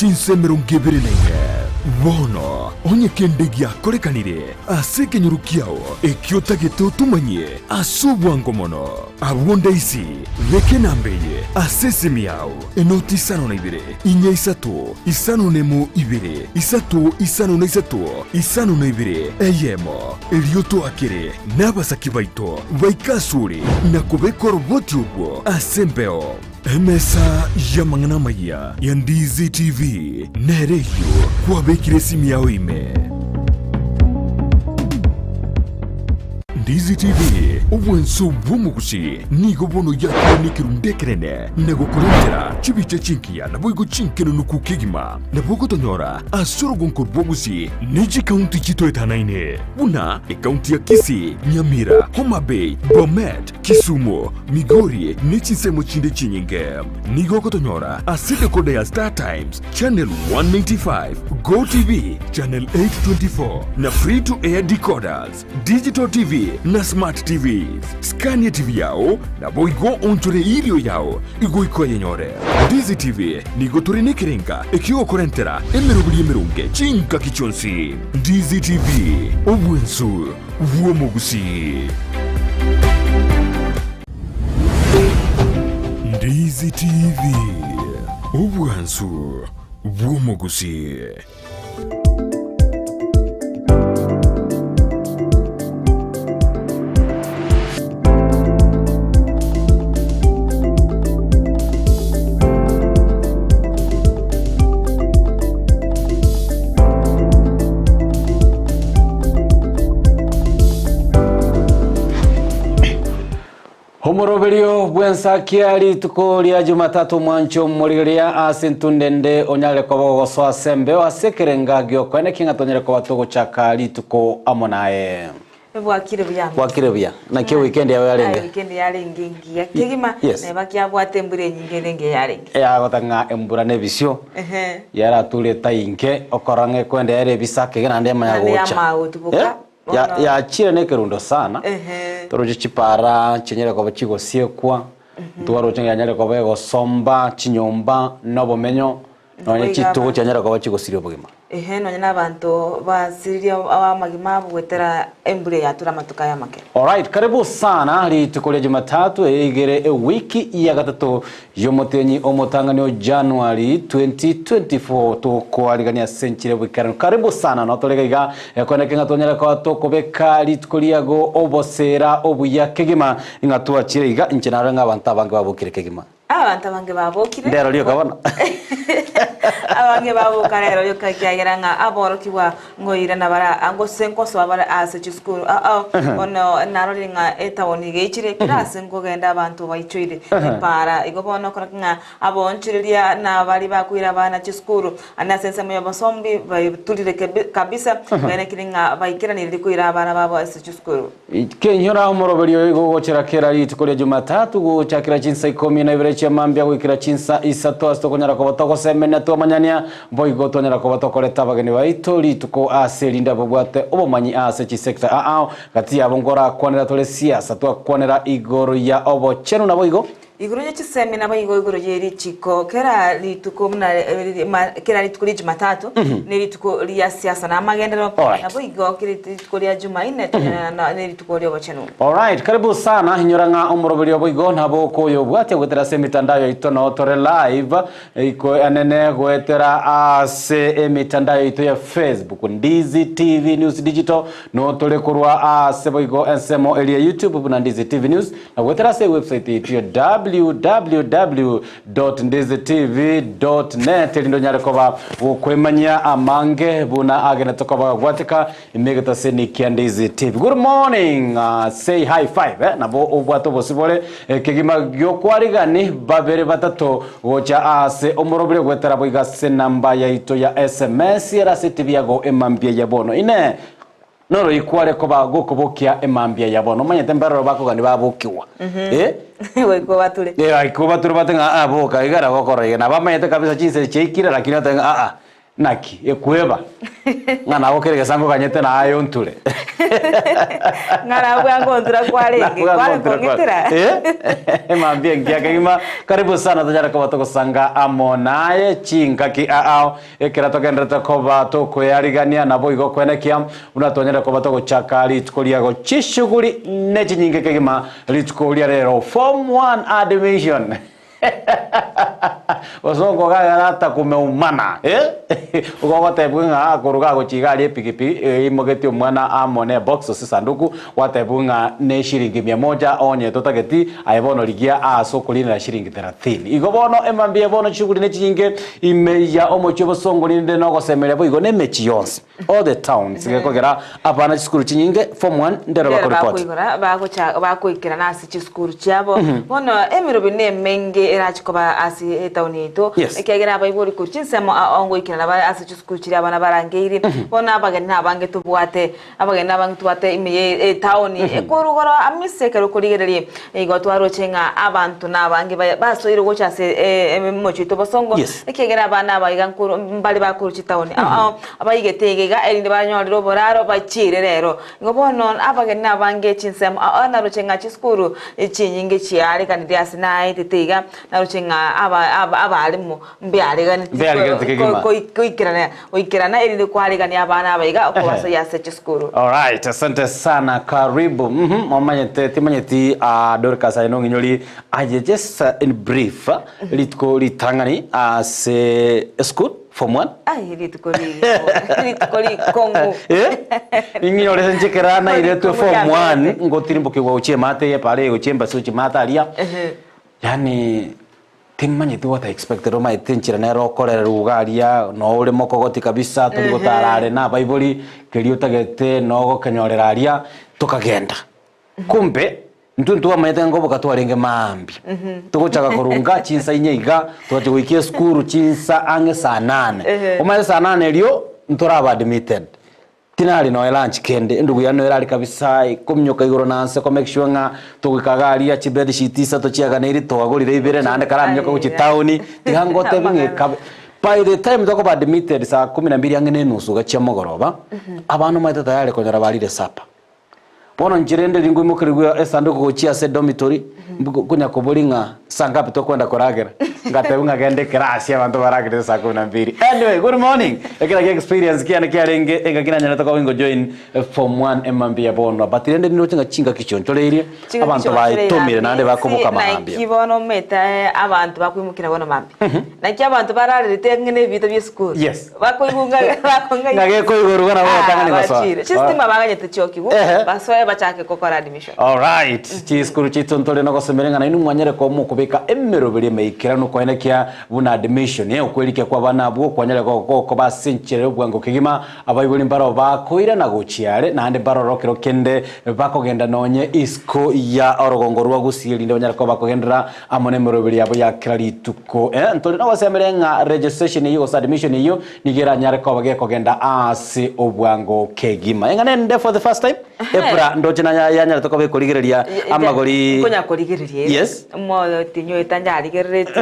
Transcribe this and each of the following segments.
chinsa 24. Bono, onye kende giakorekanire ase ekenyoro kiao ekio otagete otomanyie ase obwango mono, abwo ndaisi, beka enamba eye ase esimi yao, enoti isano na ibere, inya isato, isano nemo ibere, isato isano na isato, isano na ibere, eyemo, erio toakere nabasaki baito baike asore na kobeka oroboti orwo ase embeo. Emesa y'amang'ana amayia ya Ndizi TV nere eyio kwabekire esimi yao ime. Ndizi TV, obwanso bw'omogusi, nigo bono yakire nekerundu ekenene na gokorentera chibicha chingiya naboigo chinkenenuku kegima. Nabo ogotonyora ase orogonko rw'ogusi ne chikaunti chitoetanaine buna ekaunti ya Kisii, Nyamira, Homa Bay, Bomet, Kisumu, Migori ne chinsemo chinde chinyinge. Nigo ogotonyora ase decoder ya Star Times, Channel 195, Go TV, Channel 824 na Free to Air decoders, Digital TV na Smart TVs. Skania TV yao naboigo onchore erio yao igoika oyenyore. Ndizi TV nigo tore nekerenga ekiogokorentera emeroberi emeronge chingaki chionsi. Ndizi TV, obwensu bw'omogusii. Ndizi TV, obwansu bw'omogusii. Omoroberio bw'ensakia rituko ria Jumatatu omwancho omorigereria ase entunde ende onyare koba ogosoa ase embeo ase ekerenga gi'okoenekia ng'a tonyare koba togochaka rituko amo naye. Bwakire buya amo. Bwakire buya. Naki ewikendi yao yarenge? Aye weekend yarenge engiya kegima Yes. neba kiabwate embura enyinge ere engiya yarenge. Yagoteba ng'a embura na ebisio Ehe. yarature etainke okora ng'a ekwenda yare ebisa kege naende yamanya Naende gocha. yamanya gotuboka, Eh, ya- bono- yachire na ekerundo sana Ehe. toroche chipara chinyare koba chigosiekwa ntwaroche ng'a yanyare koba egosomba chinyomba na obomenyo Nonya Nigo chitugo iga chianyare koba chigosiria obogima. Ehe, nonya nabanto basiririe amagima abo goetera embura eyature amatuko aya amake. Alright, karibu sana rituko ria Jumatatu eigere ewiki ya gatato y'omotenyi omotang'ani o January 2024 tokoarigania ase enchera y'oboikeranu. Karibu sana notore iga iga ekweneke ng'a twanyare koba tokobeka rituko riago obosera obuya kegima ng'a twachire iga inche narore ng'a abanto abange babokire kegima. Abanto abange babokire. Ndero rioka bono. Abange baboka rero rioka ekiagera ng'a aborokigwa ngoirana bare aa gose nkosoa bare ase chisukuru ao ao. Bono narorire ng'a etaoni iga eichire kera ase nkogenda abanto baichoire epaara. Igo bono okora ki ng'a aboonchoreria na baria bakoira abana chisukuru ande ase ensemo y'obosombi baiturire kabisa, baenekire ng'a baikeranire koira abana babo ase chisukuru. Kenyora omoroberio oyo igo ogochera kera rituko ria Jumatatu gochakera chinsa ikomi na ibere chia mambia goikera chinsa isato ase tokonyara koba togosemenia twamanyania, boigo twanyara koba tokoreta abageni baito rituko ase erinde ababwate obomanyi ase chisector ao ao. Gati yabo nkorakwanera tore siasa twakwanera igoro ya obochenu naboigo. Igoro ye chisemi naboigo igoro ye richiko kera rituko buna kera rituko ria Jumatatu ne rituko ria siasa na amagenderero Alright. naboigo kera rituko ria Jumaine ne rituko ri'obochenu. Alright, karibu sana inyora ng'a omoroberio boigo nabo okoyobwatia goetera ase emitandao yaito noo tore live iko enene goetera ase emitandao yaito ya Facebook Ndizi TV News Digital noo tore korwa ase boigo ensemo eria YouTube buna Ndizi TV News Na goetera ase ewebsite yaito ya www.ndizitv.net erinde onyare koba gokwemanyia amange buna agenete koba gagwateka ime egetaseni kia Ndizi TV. Good morning, uh, say high five eh? Nabo obwate obosibore ekegima giokwarigani babere batato gocha ase omorobire goetera boigo ase namba yaito ya SMS ere ase TV yago emambia ya bono ine Noroikwa ore koba gokobokia emambia ya bono. Omanyete mbaroro bakogania babokigwa. Eh? Goikwa bature. Eh, goikwa bature bate ng'a ah boka iga nabo okora iga. Nabo amanyete kabisa chinsa echi chiaikire lakini otebe ng'a aa. Naki ekweba ng'a nagokera egesango oganyete na aye onture. Ng'a nabwo ngontura kwarenge, Nabwo kware ngontura kware. kong'itera. Eh, mambia engiya kegima. Karibu sana tonyare koba togosanga amo naye chingaki ao ekero togenderete koba tokoearigania naboigo kwenekia buna twanyare koba togochaka rituko riago chishughuli nechinyinge kegima rituko ria rero form one admission. Gose okogagera atakumeumana, eh? Igo ogotebigwa ng'a akoruga agochia iga aria epikipiki eimogetie omwana amo ne ebox gose esanduku, gwatebigwa ng'a ne shilingi mia moja onye totageti, aye bono rigia aase okorinera shilingi thelathini. Igo bono emambia bono chishughuli ne chinyinge ime ya omochie obosongo rinde nogosemeria boigo na emechie yonsi. All the towns gekogera abana chisukuru chinyinge form one ndero Ndero bakoripoti. bakoigora bagocha bakoikerana ase chisukuru chiabo. Bono emerobi nemenge erache koba ase etaoni yaito, Yes. ekiagera abaibori korwa chinsemo ao ngoikerana bare ase chisukuru chiria abana barangeiri. Bono abageni nabange tobwate, abageni nabange tobwate ime ye etaoni. Korwa igoro ase ekero okorigereria igo twaroche ng'a abanto nabange baye basoire gocha ase omochie oito bosongo, Yes. ekiagera abana aba iga nkorwa mbare bakorwa chitaoni ao ao. Abaigete iga iga, erinde banyorere oboraro bachiire rero. Igo bono abageni nabange chinsemo ao naroche ng'a chisukuru chinyinge chiareganirie ase naetete iga, naroche ng'a abalimu mbeareganetie Mbeareganetie kegima. goikerana goikerana erinde kwaregania abana aba iga okobasoyia ase chisukuru. Alright, asante sana karibu. Mhm, momanyete timanyeti ah, Dorcas aye nong'inyori aye just in brief rituko ritang'ani ase eschool Form one? Ai rituko riko rituko rikong'u. Eh? Ning'inyore ase inche kera nairetwe Rikong'u form one riaberete. ngotirimbokigwa gochia emate eye epara eye gochia embasi gochia emate aria. Ehe. Yaani timanyeti what I expected omanyete enchera nere okorerwa iga aria noo ore mokogoti kabisa tori gotara are na abaibori keria otagete nogokenyorera aria tokagenda. Kumbe Intwe ntwamanyete ng'a nkoboka twarenge maambia, togochaka korunga chinsa inye iga, togachia goika esukuru chinsa ang'e saa nane. Omanyete saa nane erio ntoraba admitted. Tinari nonya lunch kende, endugu yane noyo erari kabisa ekominyoka igoro na nse ko make sure ng'a togoika iga aria chibed sheet isato chiaganeiri twagorire ibere naende karaminyoka gochia town, tiga ngotebi ng'a ekabe. By the time tokoba admitted saa kumi na mbili ang'e na enusu iga chia mogoroba, abana omanyete tayari konyora barire supper. Bono inche rende riria nkoimokerigwa esanduku gochia ase dormitory, konya koboria ng'a saa ngapi tokwenda koragera, ngatebwa ng'a genda ekerasi abanto baragerete saa kumi na mbili. Anyway, good morning! Ekero nakio experience kiane kiarenge engaki nanyarete koba ingojoin form one emambia bono. But rende niroche ng'a chingaki chionchoreirie, Chingaki abanto chionchoreire baetomire naende ase bakoboka mambia. Naki bono omanyete abanto bakoimokera bono mambia. Naki abanto bararerete ang'e na ebita bia esukuru. Yes. Bakoigwa ng'a bakong'aina. Ng'a gekoigorwa nabo batang'ani Ah, gosoa. bachire. Chistima baganyete chiokigwe, Ehe. basoe bachake gokora admission. Alright, chisukuru chiaito ntore nogosemeria ng'a nainwe mwanyare koba mokobeka emeroberi emeikeranu koenekia buna admission eh, okwerikia kwa abana abwo kwanyare gokoba ase enchera y'obwango kegima, abaibori mbaro bakoirana gochia are naende mbaroro kero kende bakogenda nonye isiko ya orogongo rwa Gusii erinde banyare koba bakogenderera amo nemeroberi yabo ya kera rituko. Eh, ntore nogosemeria ng'a registration eyio gose admission eyio nigo eranyare koba gekogenda aase obwango kegima. Eng'ana ende for the first time, Epra ndoche na yanyarete koba ekorigereria amagori. Nkonya korigereria ere. Yes. Moyo tinyoete njarigerereti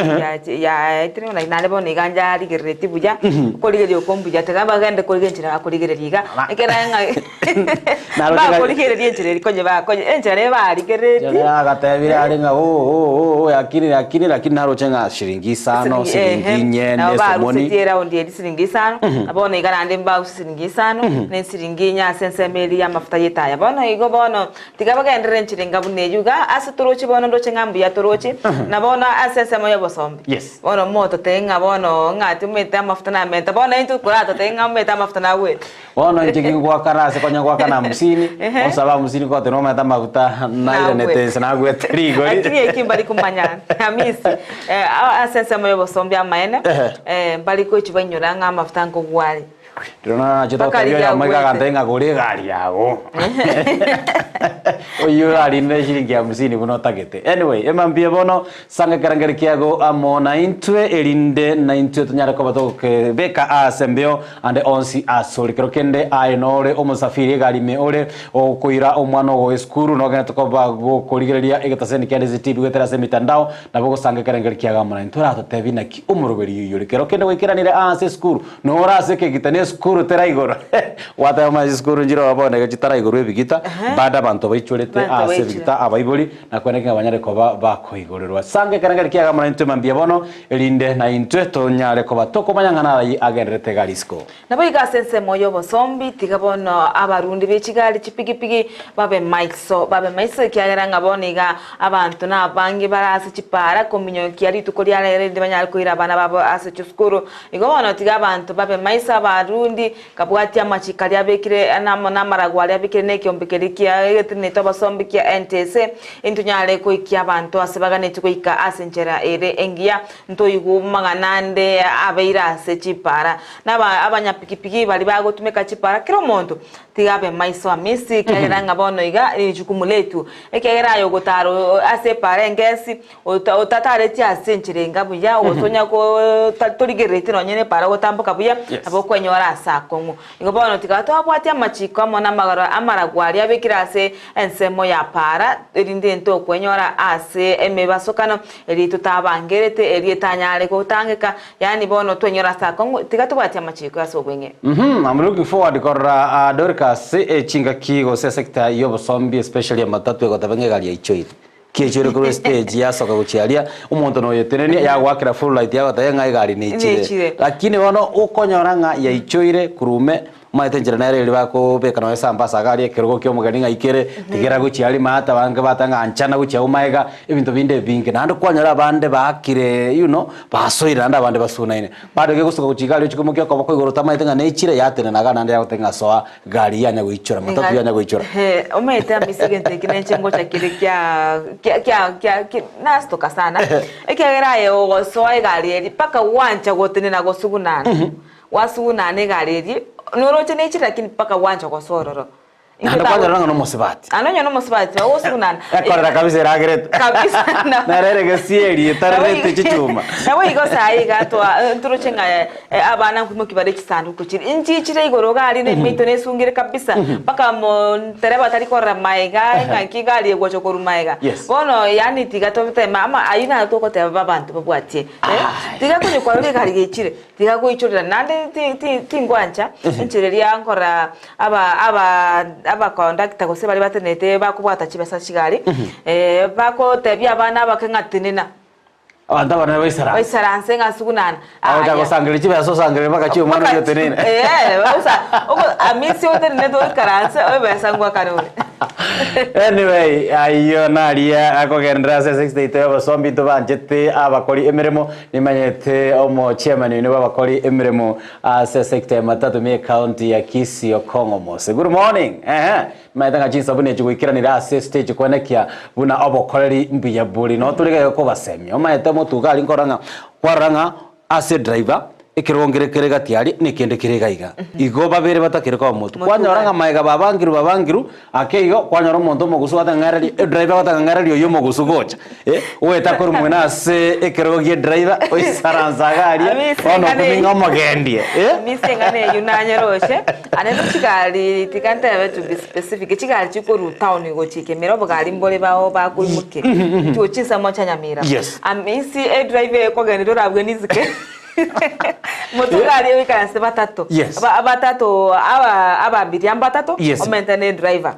yaetire buna naende bono iga njarigerereti buya, okorigereria okwo mbuya tiga bagende korigereria enchera bakorigereria iga, ekero ng'a Naroche ng'a- Bakorigereria enchera eria konye bakonye enchera eye barigereretie. Enchera agatebire are ng'a oo oo oo yakini yakini lakini naroche ng'a shilingi isano silingi inye Nabo ne esomoni. barusetie eraundi eria siringi isano, na bono iga naende mbarusie siringi isano, na esiringi inye ase ensemo eria y'amafuta y'etaya. Bono igo bono tiga bagenderere enchera enga buna eyio iga, ase toroche bono ndoche ng'a mbuya toroche, na bono ase ensemo y'obosombi. Yes. Bono mototebie ng'a bono ng'a timomanyete amafuta namenta, bono intwe koratotebie ng'a omanyete amafuta nagwete. Bono inche kingoakana ase konya goakana hamsini, onsabe hamsini kote nomanyete amaguta nairanete inse nagwete rigori. Lakini eki mbari komanya Hamisi, eh, ase ensemo y'obosombi amaene, Ehe. eh, mbari gochia bainyora ng'a amafuta nkogwa are. Rirorio nachete Mpaka gotebia riria oyomo iga agwete. agantebia ng'a gora egari yago. Oyio orarinde shilingi hamsini buna otagete. Anyway, emambia bono, sanga ekerengeri kiago amo naintwe, erinde naintwe tonyare koba togokebeka ase embeo ande onsi asore. Kero kende aye nore omosafiri egari ime ore okoira omwana ogo esukuru, nogenete koba gokorigereria egetaseni kia Ndizi TV goetera ase emitandao, nabo ogosanga ekerengeri kiago amo naintwe. Oratotebie naki omoroberi oyio ore. Kero kende gwaikeranire ase esukuru, Nore ase ekegita na esukuru teraigorwa. Gwateba omanye chisukuru nchire oo bono iga chitaraigorwa ebigita, bado abanto baichorete Abanto ase baichire. ebigita abaibori, na kweneki ng'a banyare koba bakoigorerwa. Sanga ekerengeri kiaga amo naintwe mambia bono, erinde naintwe tonyare koba tokomanya ng'a narai agendererete iga risiko. Naboigo ase ensemo y'obosombi, tiga bono abarundi be chigari chipigipigi babe maiso, babe maiso ekiagera ng'a bono iga abanto nabange bare ase chipara kominyokia rituko ria rero erinde banyare koira abana babo ase chisukuru. Igo bono tiga abanto babe maiso abarundi, kabwatia amachiko aria abekire amo namarago aria abekire na ekeombe keria kia egetenenete obosombi kia NTSA, intonyare goikia abanto ase baganetie goika ase enchera ere engiya, ntoigwe amang'ana ande abeire ase chipara. Na aba abanyapikipiki baria bagotumeka chipara, kera omonto tiga abe maiso amisi, ekiagera ng'a bono iga rijukumu letu, ekiagera aye ogotara ase epara engesi, Ota otatareti ase enchera enga buya, gose onya koo torigereretie nonye na epaara ogotamboka buya, Yes. nabo okwenyora ase akong'u. Igo bono tiga twabwatie amachiko amo na amagoro amaragwa aria abekire ase ensemo ya paara, erinde ntokwenyora ase emebasokano eria totabangerete, eria etanyare gotangeka, yaani bono twenyore ase akong'u, tiga tobwatie amachiko ase obweng'e. Mhm, I'm looking forward korora Dorcas chingaki gose esector y'obosombi especially amatatu egoteba ng'a egari yaichoire. Kiaichoire korwa estage yasoka gochia aria, omonto noyetenenia yagoakera full light yagotebia ng'a egari neichire. Neichire. Lakini bono okonyora ng'a yaichoire korwa ime, omanyete enchera nere eria bakobeka nonye sambasa iga aria ekerogo kia omogeni ng'ai kere, tigera gochia aria maate abange bateba ng'a anchana gochia agwo magega, ebinto binde ebinge. Naende kwanyora abande baakire you know, basoire naende abande basunaine. Bado gegosuka gochia iga aria ochia koimokia okoboko igoro otamanyete ng'a neichire, yatenena iga naende yagotebia ng'a soa Gari yanya goichora, matatu yanya goichora. Omanyete amisa egento eke nenche ngocha kere kia kia kia kia ki nastoka sana ekiagera aye ogosoa egari eria mpaka gwancha gotenena gosugunana gwasugunana egari eria noroche nechire lakini mpaka gwancha gosoa ororo. Naende kwanyora ng'a nomosubati. Naende onye nomosubati ogosugunana Ekorera kabisa eragerete. Kabisa. Nere ere gesieri etarerete chichuma. Nabo igo saii iga twa ntoroche ng'a Abana nkoimokia bare chisanduku chiria nchichire igoro iga aria nemeito nesungire kabisa mpaka montereba tari korora maega ng'aki iga aria egocha korwa maega. Yes. Bono yaani tiga toteme ama ayio naro togoteba babanto babwatie eh, tiga konya kwarora egari gechire tiga goichorera naende ti- ti- tingwancha enchera eria nkorora aba aba abacondactor gose baria batenenete bakobwata chibesa chigari bakotebia abana abake ng'a tenena. Abanto abanene baisaranse. Baisaranse ng'a sugunana. Agocha Aya. gosangereria chibesa osangereria mpaka chia omwana oria oteneine. Eh, osa oko amisi otenenete oikaranse ebesa ngwakane ore. Anyway, ayio naria akogenderera ase esector yaito y'obosombi intwe banchete abakori emeremo, nimanyete omo chairman oino bw'abakori emeremo ase esector ya matatu ime ecounty ya Kisii Okong'o Mose. Good morning, ehe. Nimanyete ng'a chinsabuni echi goikeranire ase estage koenekia buna obokoreri mbuya bore. Noo tore iga kobasemia. Omanyete omotuko aria nkorora ng'a kwarora ng'a ase edriver ekerogo nkere kere gati aria na ekende kere iga iga. Igo babere batakire koba motwe. Kwanyora ng'a magega babangirwe babangirwe ake igo kwanyora omonto omogusu ogoteba ng'a ng'ererie edriver agoteba ng'a ng'ererie oyio omogusu gocha eh, oeta korwa mwene ase ekerogo gie driver oisaransa iga aria bono okumia ng'a omogendie eh. Amisi eng'ana eyio nanyeroshe, ande ne chigari tiga ntebe to be specific, chigari chikorwa town gochia Kemera obogari mbore bao bakoimokia gochia chinsemo chia Nyamira. Yes. Amisi edriver ekogenderera orabue nisike motwe egari oikaranse batato, Yes. ba batato aba ababiria mbatato, Yes. omente na edriver.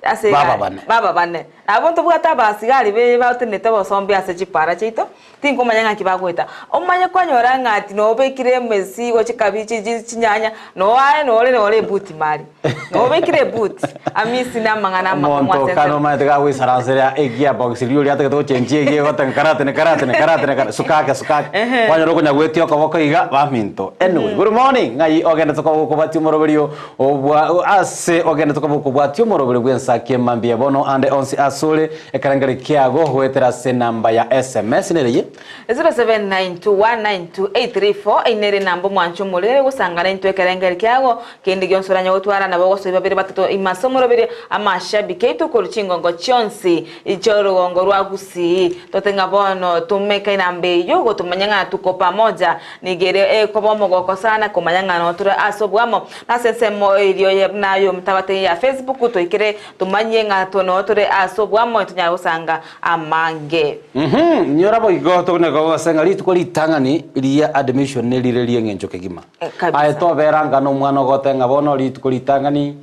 Ase Baba egari, bane. baba bane. Nabo ntobwate abasigari be batenenete obosombe ase chipara chiaito, tinkomanya ng'aki bagoeta. Omanye kwanyora ng'a ati nobekire emesigo chikabichi chi chinyanya, noaye nore nore ebuti mari. Nobekire ebuti, amisi na amang'ana amakong'u Omonto ase kare ensemo. omanyete gagoisaransera egearbox riria oria atagete gochenchia egear egoteba karatene karatene karatene kara sukake sukake. Kwanyora okonyagwetia okoboko iga baminto. Anyway, good morning, ng'ai ogendete koba gokobatia omoroberio obwa ase ogendete koba okobwatia omoroberi bw'ensaki emambia bono ande onsi ase. asore ekerengeri kiago goetera ase enamba ya sms nere eye. 0792192834 Eyio nere enamba omwanche omorere gosangana intwe ekerengeri kiago kende gionsi oranye gotwara nabo ogosoa babere batato ime ase omoroberi amashabiki aito korwa chingongo chionsi chi'orogongo rwa Gusii. Tote ng'a bono tumeka enamba eyio gotomanya ng'a tuko pamoja. Nigo ere ekoba omogoko sana komanya ng'a notore ase oboamo nase ensemo erio ye buna y'omotabateri ya Facebook toikere tomanye ng'a notore ase oboamo tonyare gosanga amange. Uhum, inyora boigo tokonyara kogose ng'a rituko ritang'ani ria admission nerire ri'eng'encho kegima. Eh, kabisa. Aye tobera anga nomwana ogote ng'a bono rituko ritang'ani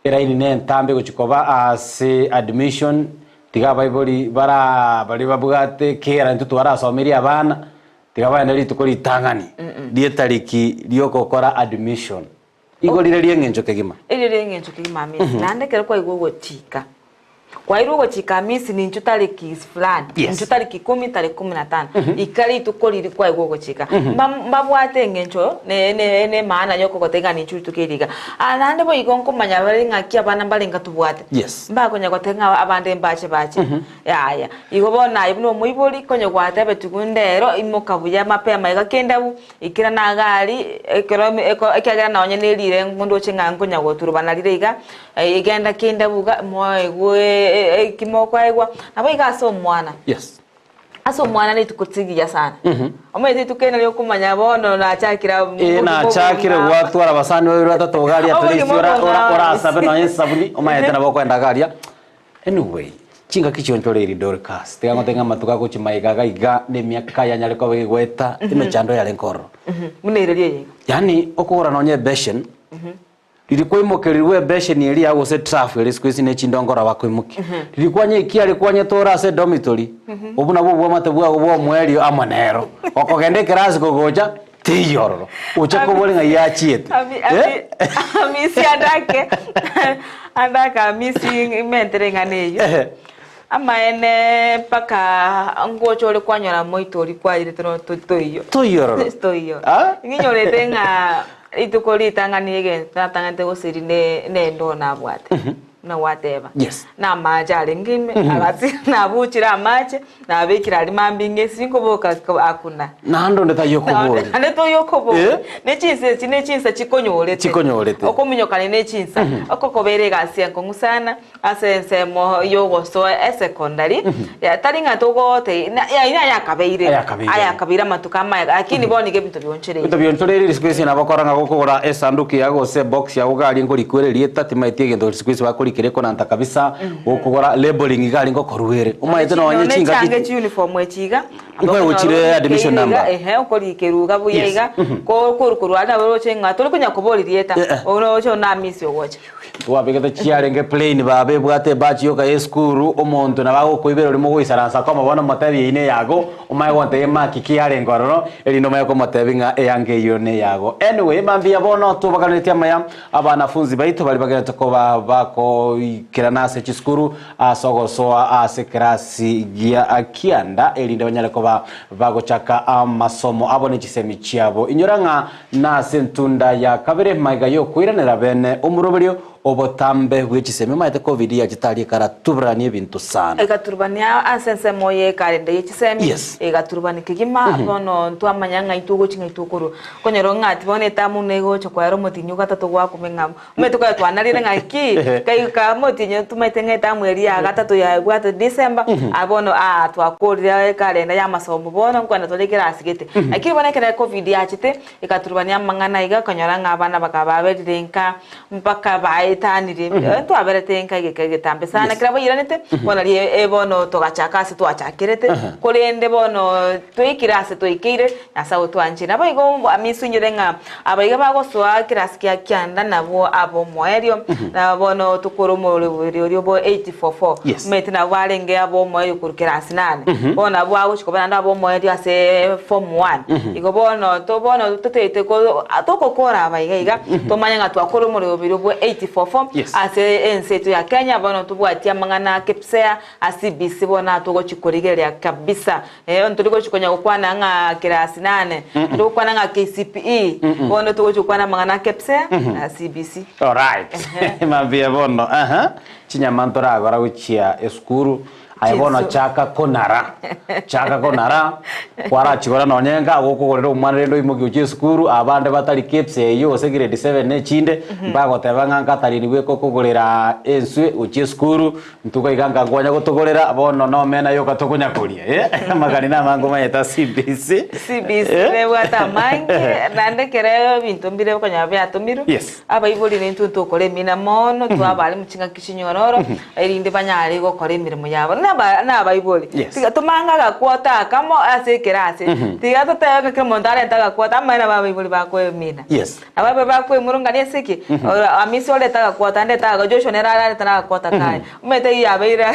eraini nentambe egochia koba ase admission, tiga abaibori bara baria babwate kera intwe twarasomirie abana, tiga bagende rituko ritang'ani rietariki riogokora admission. Igo rire ri'eng'encho kegima. Erio ri'eng'encho kegima Hamisi. Naende ekero kwaigwa ogochika, kwairwe ogochika Hamisi ninchu tariki fulani, Yes. ninchu tariki ikomi, tariki kumi na tano, ika rituko riria kwaigwa ogochika. Mba mbabwate eng'encho ne ne ne emaana yokogotebia ng'a ninchu rituko eri iga. Aa naende boigo nkomanya bare ng'aki abana mbarenge tobwate. Yes. Mbakonya goteba ng'a abande mbache bache. Yaya. Igo bono aye buna omoibori, konya gwatebetigwe ndero, imoka buya mapema iga kende abwo, Ekero nagari, ekero ekiagera nonye nerire ndoche ng'a nkonya goturubana rire iga, egenda kende buga moegwe eki mokoegwa, nabo iga ase omwana. Yes. Ase omwana rituko rigiya sana. Omanyete rituko eri nario okomanya bono nachakire Ee nachakire gwatwara abasani babere batato iga aria at least Obogima ora ora obong'ao. orasabe nonye esabuni omanyete nabo okoenda iga aria. Anyway, chingaki chionchoreiri Dorcas, tiga ngotebi ng'a amatuko agochia magega iga iga na emiaka yanyare koba egoeta, emechando yarenge ororo. Buna ereri eye iga. Yaani okogora nonye ebeshen, riria kwaimokerirwe ebesheni eria gose etrafu ere isiko ase ne chindongoro bakoimokia, riria kwanyeikia aria kwanyetore ase edomitory, obwo nabwo obwamate bwago bwa omoerio amo nero. Okogenda ekerasi kogocha, teiyo ororo, oche kobori ng'ai yachiete. Ami- ami- Amisi andake andake amisi imentere eng'ana eyio Ehe. amaene mpaka ngocha ore kwanyora moito oria kwairete no to- toiyo Toiyo ororo. toiyo Ah? ng'inyorete ng'a rituko ritang'ani egento natang'anete goseri ne nendoo nabwate Buna gwateba. Yes. Na amache arenge ime, agasi nabuchire amache, nabekire aria mambia ng'esi nkoboka ko- akuna. Naende onde taiyo okoboria. Naende toiyo okoboria. Eh? Ne chinsa echi ne chinsa chikonyorete. Chikonyorete. Okominyokania ne chinsa. Okokobera egasi enkong'u sana, ase ensemo yogosoa esecondary, ya tari ng'a togote na ya ina yakabeire. Ayakabeire. Ayakabeire amatuko amaya, lakini bono iga ebinto bionchoreire. Ebinto bionchoreire risiku esi nabo okora ng'a gokogora esanduku yago gose ebox yago iga aria nkorikwa ere erieta timaeti egento risiku esi bakorikera ekonanta kabisa gokogora labeling iga aria ngokorwa ere omanyete nonye Nonye chingaki chiange chiuniform echi iga Nkoegwa chire admission number. ehe okorikeru iga buya Yes. iga ko koru korwa aria nabo oroche ng'a tori konya kobori rieta Eh, eh. oroche onamisi ogocha. Twabegete chiarenge plain baba ebwate ebachi yoka ya esukuru omonto nabo agokoibera oria mogoisaransa komo bono omotebi eyio neyago omanye gontebia emaki ki yarenge ororo erinde omanye komotebi ng'a eanga eyio neyago. Anyway mambia bono twabaganetie amaya abanafunzi baito baria bagenderete koba bakoikerana ase chisukuru ase ogosoa ase ekerasi gia kianda erinde banyare koba bagochaka amasomo abo ne chisemi chiabo. Inyora ng'a Nase entunda ya kabere magega y'okoiranera bene omoroberio obotambe bwe chisemi omanyete covid yachete aria ekaraturania ebinto sana. Egaturubania ase ensemo ye ekalenda ye chisemi, Yes. egaturubania kegima, bono ntwamanya ng'a intwe ogochi ng'a intwe okorwa. Okonyora ng'a ati bono etamu buna egocha koera omotinyi ogatato gwakome ng'a omanyete konya twanarire ng'a ki, kaika omotinyi tomaete ng'a etamu eria ya gatato yabwate December, aa bono aa twakorire ekalenda ya amasomo bono nkogenda tore ekerasi gete. Lakini bono ekero ecovid yachete, Egaturubania amang'ana iga, okonyora ng'a abana bakaba baberire nka mpaka baetanire. Ntwaberete nka egeka egetambe sana Yes. kera bairanete, bono rie bono togachaka ase twachakerete, korende bono twaikire ase twaikeire, Nyasae otwanchire. Naboigo amisu inyore ng'a abaiga bagosoa ekerasi kia kianda nabwo ab'omoerio, na bono tokore omoroberi oria obo 844. Yes. Omanyete nabo barenge ab'omoerio korwa kerasi nane, bono nabwo bagochia koba naende ab'omoerio ase form one. Igo bono to bono totaete ko togokora aba iga iga, tomanye ng'a twakora omoroberi obwo 844. 44 Yes. ase ense yaito ya Kenya bono tobwati amang'ana a KPSEA a CBC bono atogochi korigereria kabisa. Eh, ntori gochi konya gokwana ng'a kirasi nane, tori gokwana ng'a KCPE, bono togochi gokwana amang'ana a KPSEA na CBC. Alright. Mambia bono. Aha. Chinyama ntoragora gochia esukuru. Aye bono Chinsu. chaka konara. Chaka konara. Kwarachigora nonye nka gokogorera omwana rende oimoki gochia esukuru abande batari KPSEA eyio gose grade 7 na echinde mbagoteba ng'a nkatarini bweka okogorera enswe gochia esukuru Ntuko iga nkakwanya gotogorera, bono nomena yoka tokonya koria. Eh, amagani namange omanyete ase CBC. CBC Eh. nebwate amange naende ekero ebinto mbire okonyora biatomirwe Yes. abaibori nintwe ntokora emina mono twabarimu chingaki chinyororo erinde banyare gokora emeremo yabo naba nabaibori Yes. tiga tomange agakwota akamo ase ekerasi tiga totebe ng'a kera omonto arente agakwota amaene nabo abaibori bakoemina. Yes. Ababe bakwemurungania ase ki? Amisi orete agakwota, ande taga, Joshua nere ararete nagakwota kaye. Omanyete eyio yabeire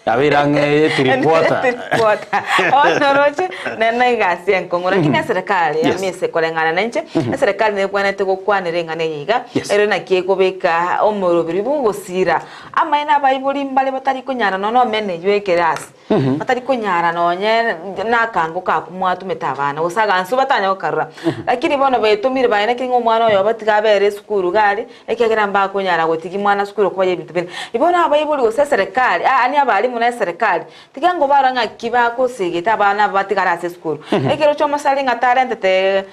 Yabeire ang'e etirikwota. Etirikwota. Bono oroche, nere egasi enkong'u. Lakini eserekari Yes. Amisi koreng'ana nainche, eserekari nebwenerete gokwanera eng'ana eye iga, Yes. ere naki ekobeka omoroberi bw'ogosira amaene abaibori mbare batari konyara nonya omena eyio ekerasi. Batari konyara nonye nakango kaku mwatomete abana, gose agansu batanya gokarora. Lakini bono betomire baye naki ng'a omwana oyo obatige abere esukuru iga aria, ekiagera mbakonyara gotigia mwana sukuru koba ebinto binde. Bono abaibori gose eserekari, yaani abalimu na eserekari, tiga ngobarore ng'aki bagosegete abana aba batigare ase esukuru. Ekero chia omosari ng'a tarentete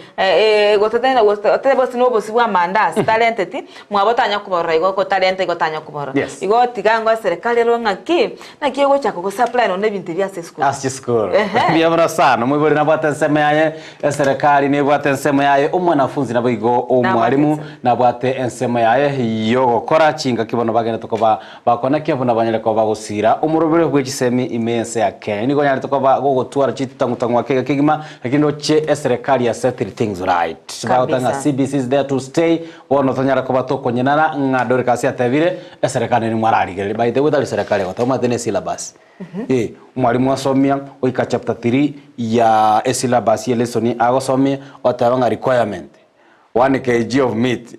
gose tari gose na obosie bwa amandasi tarenteti, mwabo tanya kobarora igo gotarenta igo tanya kobarora. Yes. Igo tiga ngo eserekari erore ng'aki, Naki ogochaka gosupply nonya ebinto ebi ase esukuru. Ase chisukuru. Ehe. Mbuya mono sana. Omoibori nabwate ensemo yaye, eserekari nebwate ensemo yaye, omwanafunzi naboigo omwalimu nabwate ensemo yaye yogokora chingaki bono bagenderete koba bakonekia buna banyare koba bagosira omorobere bwe chisemi ime y'ense ya Kenya. Nigo onyarete koba gogotwara chitang'utang'u ake iga kegima lakini roche eserekari ya settle things right. Bagoteba ng'a Kabisa. CBC is there to stay, Bono tonyare koba tokonyenana ng'a Dorikasi atebire, Eserekari neri mwararigereria. By the way tari serekari egoteba, omanyete ne syllabus. Eh, omwalimu asomia goika chapter 3 ya esyllabus ye lesson agosomia, oteba ng'a requirement, 1 kg of meat.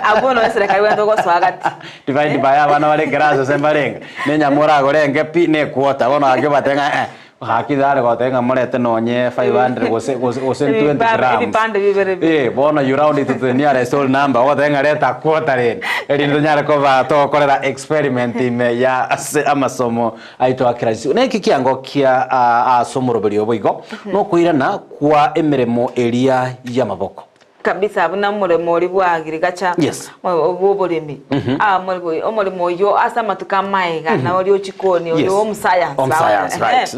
Abwo noe eserekari bwate ogosoa gati. Divide by abana bare ekerasi gose mbarenge, ne enyama oragore enke pi, ne equota, bono gaki obatebie ng'a eh, Gaki tari goteba ng'a morete nonye 500 gose gose gose 20 Ebipande- grams. ebipande bibere bibere. Eh, bono you round it to the nearest whole number ogoteba ng'a reta quarter rende erinde tonyare koba togokorera experiment ime ya ase amasomo aito a kera rituko. Naki kiango kia ah, ase omoroberio obo igo, nokoirana kwa emeremo eria y'amaboko. Kabisa buna omoremo oria bwa agriculture Yes. bw'oboremi omoremo oyio ase amatuko amaega na oria ochikoni oria Yes. omusayansi Omusayansi, right.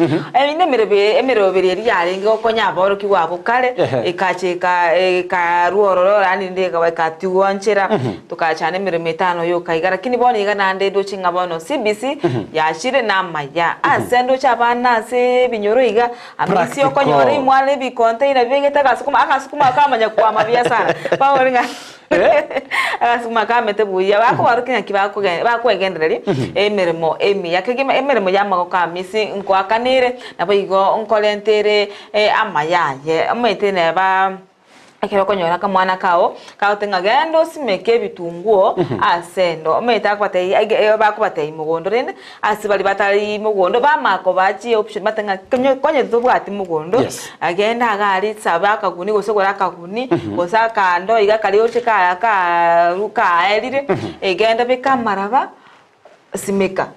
Emeroberi emeroberi eria yarenge gokonya aborokigwa abwo kare Ehe. ekacha eka ekarwa ororo yaani rende ekaba ekatigwa nchera tokachana emeremo etano yoka iga lakini bono iga naende ndoche ng'a bono CBC yachire namaya ase ndoche abana ase ebinyoro iga Amisi okonyora Practical. imwana ebicontainer bibegete agasukuma agasukuma kamanya kwama buya sana babori ng'a agasukuma kamete buya bakobarokia ng'aki bakoge bakwegendereria emeremo emiya kegima emeremo ya amagoko amisi nkoakanere naboigo nkorentere amaya aye omanyete neba. Ekero okonyora akamwana kao kagoteba ng'a genda osimeke ebitunguo ase endo, omanyete akobatebia ege ege bakobatebia mogondo rende ase baria batari mogondo bamanya kobaa chioption batebe ng'a konye konye tobwati mogondo, Yes. genda iga aria saba akaguni gose ogore akaguni, gose akando iga karia oche ka karu kaerire, genda beka amaraba, simeka.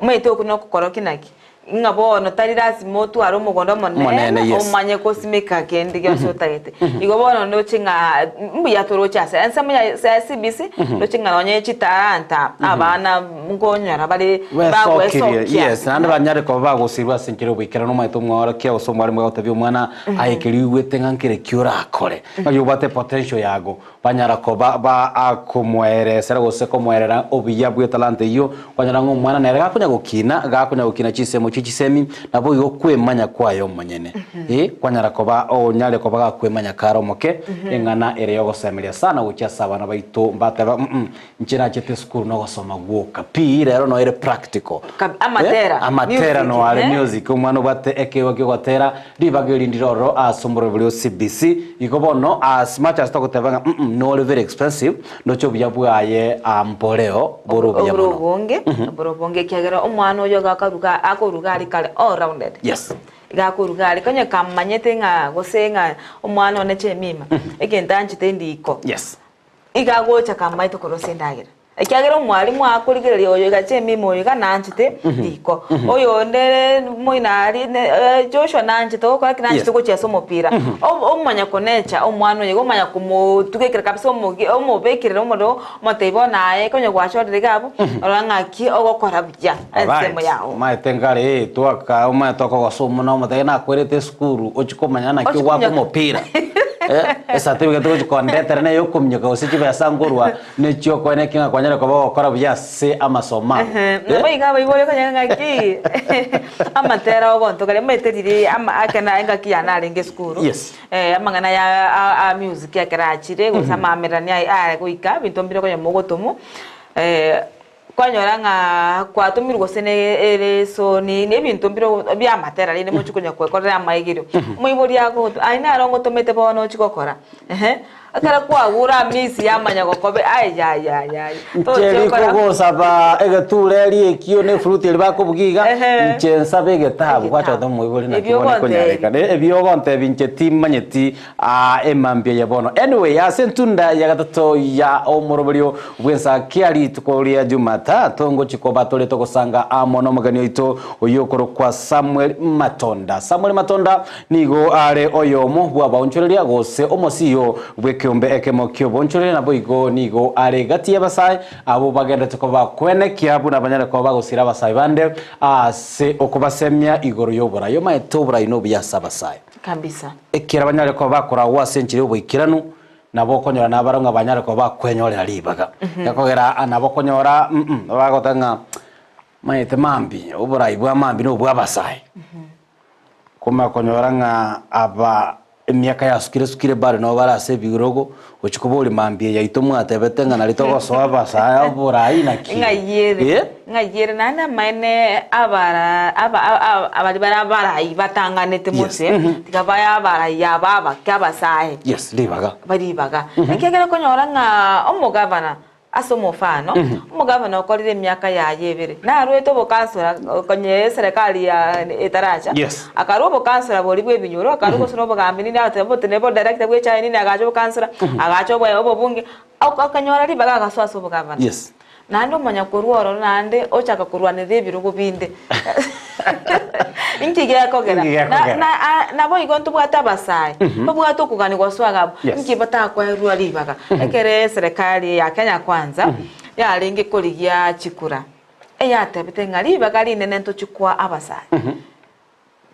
Omanyete okwo nokokora ki naki? Ng'a bono tari lasima otware omogondo omonene Omonene, yes. omanye gosimeka kende gionsi otagete. Igo bono ndoche ng'a mbuya toroche ase ensemo ya ya CBC, ndoche ng'a nonye chitalanta abana nkonyora bare Besokirie, bagwesokia. yes, naende banyare koba bagosirwa ase enchera y'oboikeranu omanyete omworokia gose omwalimu agotebia omwana aye keria oigwete ng'a nkere ki orakore, ng'aki obwate potential yago. Banyara koba bakomoeresera gose komoerera obuya bw'etalanta eyio, kwanyora ng'a omwana nere gakonya gokina, gakonya gokina chinsemo. gochia chisemi, naboigo okwemanya kwaye omonyene. Eh, kwanyara koba onyare koba gakwemanya kare omoke, eng'ana ere yogosemeria sana gochia ase abana baito mbateba mm inche nachete esukuru nogosoma gwoka pi, rero noere practical. Kab- amatera, Eh, amatera music, noare eh. music, omwana obwate ekeegwa kiogotera, ribaga eri ndire ororo ase omoroberi o CBC, igo bono as much as togoteba ng'a mm nore very expensive, Ndoche obuya bwaye mboreo bore obuya Obore mono. obonge, obore obonge ekiagera omwana oyo iga akaruga akoruga aria kare all rounded. Yes. Iga akoruga aria konya kamanyete ng'a gose ng'a omwana one Jemima, egento anchete ndiko. Yes. Iga agocha kamaete korosia endagera. Ekiagera omwalimu akorigereria oyo iga Jemima oyo iga nanchete riko. Oyonde moino aria ne Joshua nanchete gokora ki nanchete Yes. gochiesa omopira. Omanya konecha omwana oyo iga omanya komotugekera kabisa omogi omobekerere omorero omotebie bono aye konya gwachorire iga abwo, rora ng'aki ogokora buya ensemo Alright, yago. omanyete nkare ee twaka omanyete okogosa omuna omotebie nakwerete esukuru ochie komanya naki Ochie ogwaka kominyoka. omopira eh, ecertificate ogochi kondetera neye okominyoka gose chibesa nkorwa Nechiokoe neki ng'a kwanyare koba ogokora buya ase amasomo abo. Ehe, nabo iga abaibori okonyora ng'aki amatera ogonto karia omanyete riria ama ekero engaki yane arenge esukuru, Yes. amang'ana ya a a music ekero achire gose amaamererani aye aye goika ebinto mbire okonyora mogotomwa, kwanyora ng'a kwatomirwe gose na eresoni na ebinto mbire bia amatera rende mochie konya kwekorera amaigerio. Omoibori agogotoa aye naro ngotomete bono ochie gokora, ehe. Ekero kwagure amisi yamanya gokobe ayayayaya Inche tochia gokora rikogosaba egetureri ekio na efruti eria bakobugia iga, Ehe. inche nsabe egetabu Egetabu. gwachagete omoibori naki Ebio bono ogontebi. ekonyarekana. Eh, ebio ogontebi inche timanyeti aa emambia eye bono. Anyway, ase entunda ya gatato ya omoroberio bw'ensakia rituko ria Jumatatu ngochia koba tore togosanga amo nomogeni oito oyio okorokwa Samuel Matonda. Samuel Matonda Nigo are oyomo bw'abaonchoreria, gose omosiyo bw'ekeombe ekemo ki'oboonchoreria, naboigo nigo are gati y'abasae abwo bagenderete koba kwenekia buna banyare koba bagosira abasae bande ase okobasemia igoro y'oborai. Omaete oborai nobuya ase abasae. Kabisa. Ekero banyare koba bakoragwa ase enchera y'oboikeranu, nabo okonyora nabarabwo ng'a banyare koba bakwenyorera ribaga. Gekogera nabo okonyora bagoteba ng'a maete mambia, oborai bwa mambia nobw'abasae. Komanya konyora ng'a aba emiaka yasukire sukire bado nabo bare ase ebirogo, gochia koboria mambia yaito mwatebete ng'a nari togosoa abasae oborai naki? Ng'ai ere? Eh? Ng'ai ere? Naende amaene abara aba a- a- baria bare abarai batang'anete Yes. motwe, tiga baye abarai aba abake abasae, Yes, ribaga. baribaga. Ekiagera okonyora ng'a omogavana Ase omofano, omogavana okorire emiaka yaye ebere, naruete obokansora konya eserekari ya etaracha, Yes. akarua obokansora boria bw'ebinyoro, akarua gose na obogambi nini agateba oboteneneri bwa director bwe echae nini agacha obokansora, agacha obo obobunge, aka akanyora ribaga agasoa ase obogavana. Yes. Naende omanya korwa ororo naende ochaka korwanerera ebirogo binde. Inki gekogera? Inki gekogera? Na na a naboigo ntobwate abasae, babwate okogania gosoa iga abwo, Yes. inki batakoerwa ribaga? Ekere eserekari ya Kenya Kwanza, yarenge korigia chikura, eyatebete ng'a ribaga rinene ntochie koa abasae.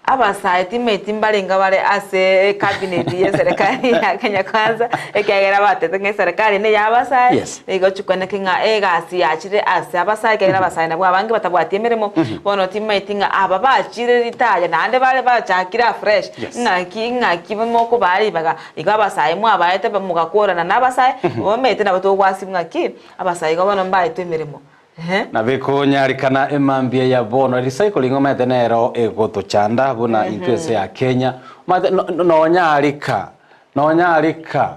Abasae timeti mbarenge bare ase ecabinet y'eserekari ya Kenya Kwanza, ekiagera batebete ng'a eserekari neya abasae, Yes. nigo chikwaneke ng'a egasi yachire ase abasae ekiagera abasae nabwo abange batabwati emeremo, bono timaeti ng'a aba bachire ritaya naende bare bachakire afresh, Yes. ng'aki ng'aki mokobaa ribaga, igo abasae mwabaete mogakorana na abasae, omanyete nabo togwasibwa ng'aki, abasae igo bono mbaetwe emeremo. Ehe. Na bikonyarekana emambia ya bono recycling omanyete nero egotochanda buna intwe ense ya Kenya omanyete no- no- nonyarika nonyarika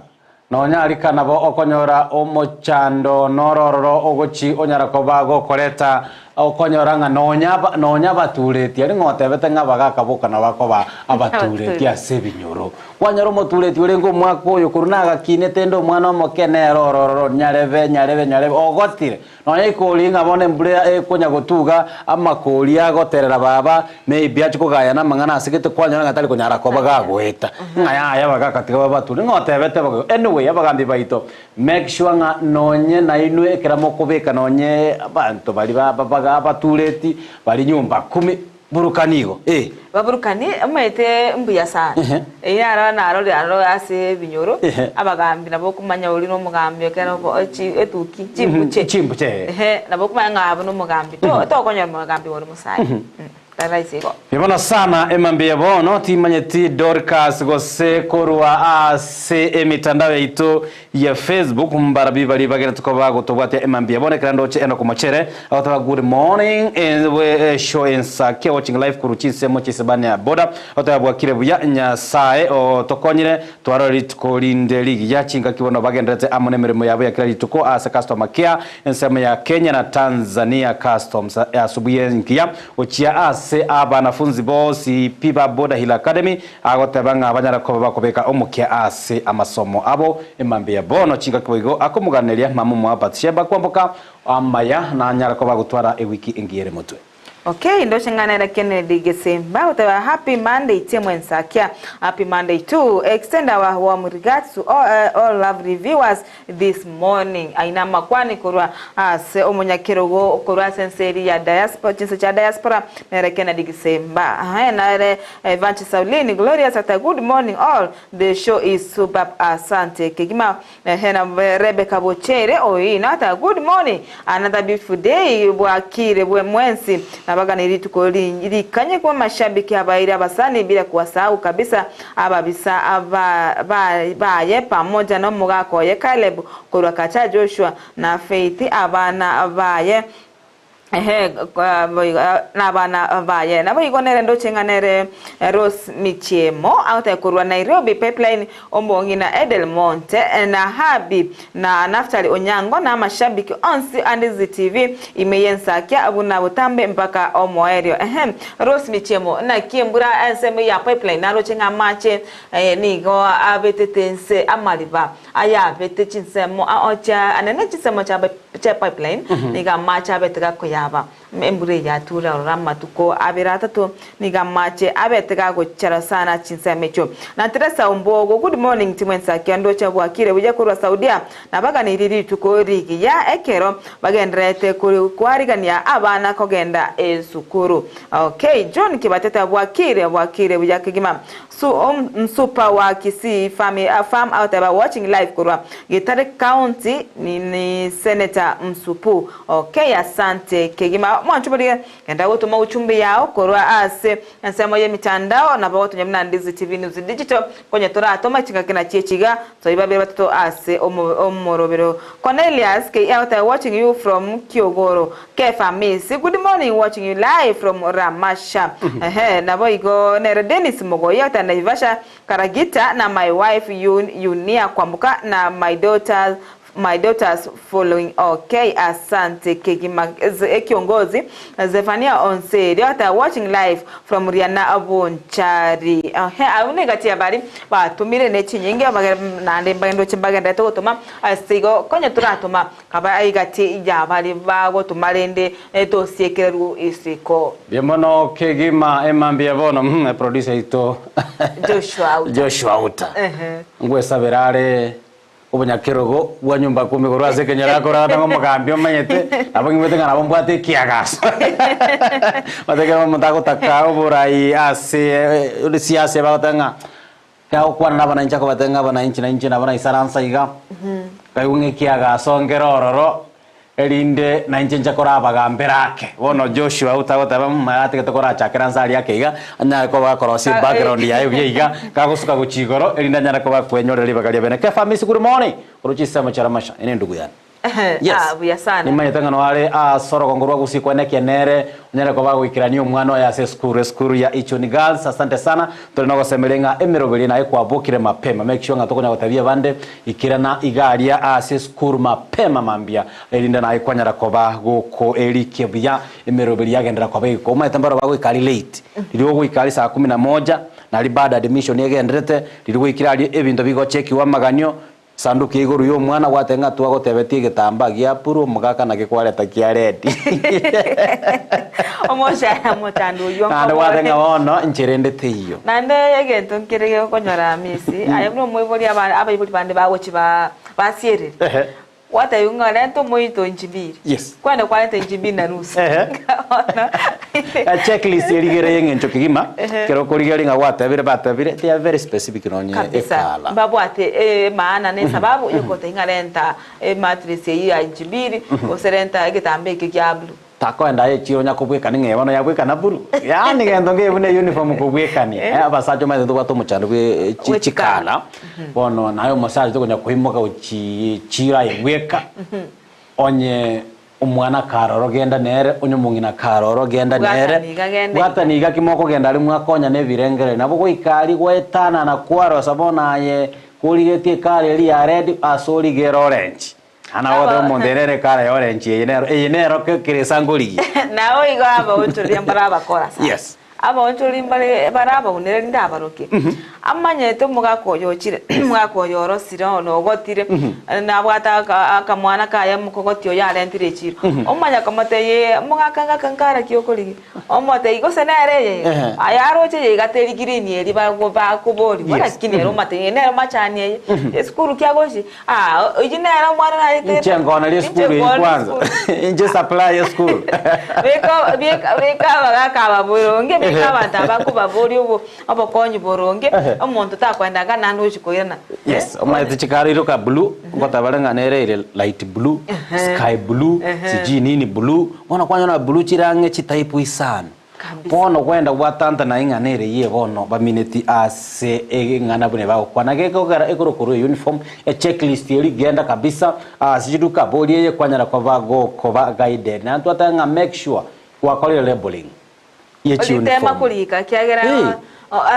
nonyarika nabo okonyora omochando noro ororo ogochi onyara koba gokoreta okonyora ng'a nonya aba nonya abatureti aria ng'a otebete ng'a abagaka boka nabo bakoba abatureti ase ebinyoro. Kwanyora omotureti orenge omwaka oyo korwa nagakinete ende omwana omoke nere ororo nyarebe nyarebe nyarebe ogotire. Nonya ikori ng'a bono embura ekonya gotuga amakori agoterera baba maybe achie kogayana amang'ana ase gete kwanyora ng'a tari konyara koba gagoeta. Ng'a yaya abagaka tiga babature ng'a otebete bobe. Anyway abagambi baito make sure ng'a nonye nainwe ekero mokobeka nonye abanto baria ba ba abatureti baria nyumba kumi Burukani igo, ee. Baburukani, omanyete mbuya sana. Ehe. Eyio naro narorire aroro ase ebinyoro, Ehe. abagambi nabo okomanya oria na omogambi ekero obo chi etuki chimbuche. Chimbuche, ee. Ehe, nabo okomanya ng'a abwo na omogambi. To tokonyora omogambi ore omosae. Taraisi igo. Bono sana emambia bono timanyeti Dorcas gose korwa ase emitandao yaito ya Facebook mbarabi baria bagenete koba gotobwatia emambia bono ekero ndoche Enock Mochere agoteba good morning eh, show ensakia watching live korwa chinsemo chia Isebania boda agoteba bwakire buya Nyasae otokonyire twarora rituko rinde rigiya chingaki bono bagenderete amo nemeremo yabo ya kera rituko ase customer care Ensemo ya Kenya na Tanzania Customs asubuhi engiya gochia ase abanafunzi bonsi pi ba Border Hill Academy agoteba ng'a banyare koba bakobeka omokia ase amasomo abo emambia bono chingaki boigo akomoganeria mama omoa Bathsheba kwamboka amaya nanyare koba agotwara ewiki engiya ere motwe. Okay ndoche ng'a nere Kennedy Gesimba goteba happy Monday team Ensakia happy Monday too extend our warm regards to all, uh, all lovely viewers this morning aina amakwani korwa ase omonyakerogo korwa ase ense eri ya diaspora chinse chia diaspora nere Kennedy Gisemba aye nere Evanchi Saulini Glorious ata good morning all the show is superb asante kegima Ehe na Rebecca Bochere oino ata good morning another beautiful day bwakire bwe mwensi nabagane rituko rikanye kwa mashabiki abaire abasani bila kuwasahau kabisa ababisa aba ba baye pamoja nomogaka oye Caleb korwa Kacha Joshua na Faith abana baye Ehe, boigo nabana baye. Naboigo nere ndoche ng'a nere Rose Michiemo agotae korwa Nairobi Pipeline, omong'ina Edel Monte na Habi na Naftali Onyango na amashabiki onsi a Ndizi TV ime y'ensakia buna botambe mpaka omoerio. Ehe, Rose Michiemo, naki embura ensemo ya Pipeline naroche ng'a amache nigo abetete nse amariba ayabete chinsemo chia anene chinsemo chia chia pipeline nigo amache abete gakoyaba. Embura eye yature ororo amatuko abere atato, nigo amache abete gagochera sana chinsemo echio. Na Teresa Ombogo, good morning timwensakia ndoche bwakire buya korwa Saudia, nabaganeirie rituko rigiya ekero bagendererete kwarigania abana kogenda esukuru. Okay, John Kibateta bwakire bwakire buya kegima. Su Msupa wa Kisii Fami Farm agoteba watching live korwa Gitare County ni ni Senator Msupu. Okay asante kegima mwancho borie genda gotoma uchumbe yao korwa ase ensemo ye mitandao nabo gotonya buna Ndizi TV News Digital konye toratoma chingaki nachio echiga toi babere batato ase omorobero Cornelius K agoteba watching you from Kiogoro Kefa Miss, good morning watching you live from Ramasha. Ehe, naboigo nere Dennis Mugoya ota Naivasha Karagita na my wife Yun, Yunia Kwambuka na my daughters my daughters following okay asante kegima ekiongozi Zephania Onseri ota watching live from Riana Bonchari ehe abune gati abari batumire ne chinyinge nande mbagendo chimbagende togotoma ase igo konye toratoma Kaba egati y'abaria bagotoma rende tosiekererwe isiko. Mbuya mono kegima emambia bono mm producer oito Joshua Uta. Joshua Uta. Ehe. Ngwesabera are obonyakerogo bwa nyumba kumi korwa ase ekenyoro akorata ng'a omogambi omanyete nabo ng'imete ng'a nabo mbwate ekiagaso batekere omonto agotaka oborai ase siasa bagoteba ng'a Gagokwana nabananchi akobatebia ng'a abananchi nainche nabo naisaransa iga, nkaigwa ng'a ekiagaso nkere ororo, erinde nainche nche korabagambera ake. Bono Joshua agwo tagoteba mh atigete korachakera nse aria ake iga, anyare koba gakorosia ebackground yaye buya iga, kagosuka gochia igoro, erinde anyare koba akwenyorera ribaga ria bene. Kefa Hamisi good morning, korwa chisemo chia Ramasha, ere endugu yane. Yes. Ah, buya sana. Nimanyete ng'a noare ase orogongo rwa gusii kwane ekiene onyare koba agoikerania omwana oye ase esukuru, esukuru ya Ichuni Girls. Asante sana. Tore nogosemeria ng'a emeroberio naye kwabokire mapema. Make sure ng'a tokonya gotebia abande ikerana iga aria ase esukuru mapema mambia erinde naye kwanyara koba gokoerikia buya emeroberio yagenderera koba egeko. Omanyete mbaro bagoika aria late. Riria ogoika aria saa kumi na moja nari bado admission egendererete, riria gwaikire aria ebinto bigochekiwa amaganio, Sanduki ya igoro y'omwana gwateba ng'a twagotebetie egetambaa gia puru omogaka naki kwareta kia redi. Omochara mochando oyio Naende nkobore. gwateba ng'a bono inchera ende teiyo. Naende egento nkere gekonyora Hamisi, aye buna omoibori aba abaibori bande bagochi ba basiereri. Ehe. Gwatebiwa ng'a renta omoito inchi mbiri. Yes. Kwani kwarenta inchi mbiri na nusu. Ehe. Bono Checklist erigere y'eng'encho kegima, Ehe. ekero okorigereria ng'a gwatebire batebire, they are very specific nonye Kabisa. ekala. Mbabwate emaana na esababu yokotebia ng'a renta emattress eyio ya inchi mbiri, gose renta egetambaa ekio kia blue. Takoenda aye echiro onya kobwekani ng'a bono yabwekana buru. Yaani gento nkeiyo buna euniform kobwekania. Eh, abasacha omanyete ntobwate omochando bwe chi- Bwe chikala. Bono naye omosacha tokonya koimoka gochii echiro aye bweka, onye omwana karoro genda nere, onye omong'ina karoro genda nere. Bwatani iga genda iga. Bwatani iga ki mokogenda aria mwakonyana ebirengererio. Nabo goika aria gwaetanana kwarosa bono aye korigetie ekara eria ya red ase origere orange. Ana goteba omonto ere ere ekara ya orange eye nero eye nero keresa nkorigia. Nabo igo abaonchoreria mbare abakora sana. Yes. Abaonchoreria mbare bare abaunereri ndabarokie. Amanyete omogaka oyo ochire, omogaka oyo orosire ono ogotire, nabwate aka akamwana kaye omokogoti oyo arentire echiro. Omanya komotebia ee omogaka ngaka nkara ki okorigia? Omotebia gose nere eye iga? Ehe. Aye aroche eye iga teri green eria bago bakoboria, Yes. lakini ere omotebia eye nere machani eye, esukuru ki agochi? Ah, oyio nere omwana naetete. Inche nkoneria esukuru eye kwanza. Inche supply esukuru. Beka beka beka abagaka aba boronge, beka abanto aba bakobaboria obo obokonyi boronge, omonto takoenda iga naende ochi koirana. Yes, omanyete chikara ire ka blue, ngoteba bare ng'a nere ere light blue, sky blue, sijui nini blue, bono kwanyora blue chire ang'e chitype isano. Kabisa. Bono kwenda gwatantana ing'ana ere ye bono bamineti ase eng'ana buna bagokwana gekogera ekorokorwa euniform echecklist eria genda kabisa ase chiduka boria eye kwanyara koba gokoba guided naende twateba ng'a make sure gwakorire labelling ye Oritema chiuniform. korika ekiagera Eh.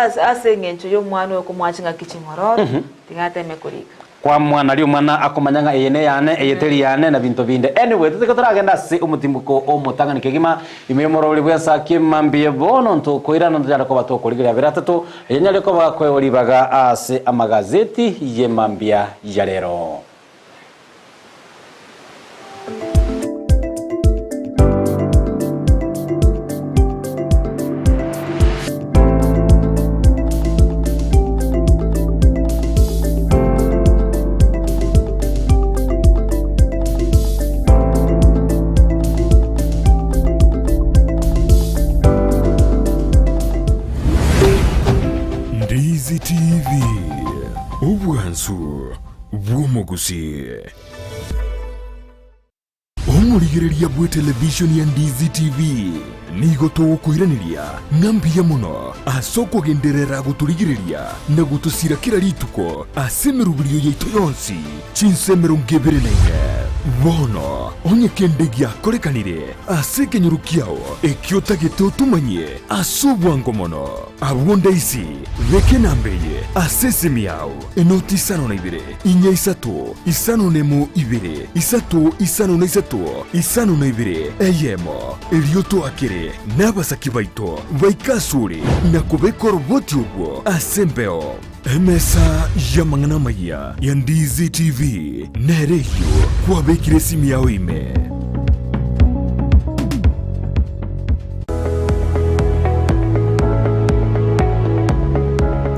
ase ase eng'encho ya omwana oyo komoa ching'aki ching'ororo, tiga ateme korika. Kwa mwana riria omwana akomanya ng'a eye neyane, eye teri yane, na binto binde. Anyway, totiga toragende ase omotimbuko omotang'ani kegima, ime y'omorobori bw'ensa ki'emambia bono ntokoirana ntonyare koba tokorigereria abere atato, eye nyare koba koegwa ribaga ase amagazeti y'emambia ya rero. Ndizi TV, obwansu bw'omogusii. Omorigereria bw'etelevishoni ya Ndizi TV nigo togokoiraneria ng'a mbuya mono ase okogenderera gotorigereria na gotosira kera rituko ase emeroberio yaito yonsi chinsa 24. Bono onye kende giakorekanire ase ekenyoro kiao ekio otagete otomanyie ase obwango mono, abwo Ndaisi beka enamba eye ase esimi yao. Enoti isano na ibere, inya isato, isano nemo ibere, isato isano na isato, isano na ibere, eyemo. Erio toakere nabasaki baito baike asore na kobeka oroboti orwo ase embeo. Emesa y'amang'ana amayia ya Ndizi TV nere eyio kwabekire esimi yao ime.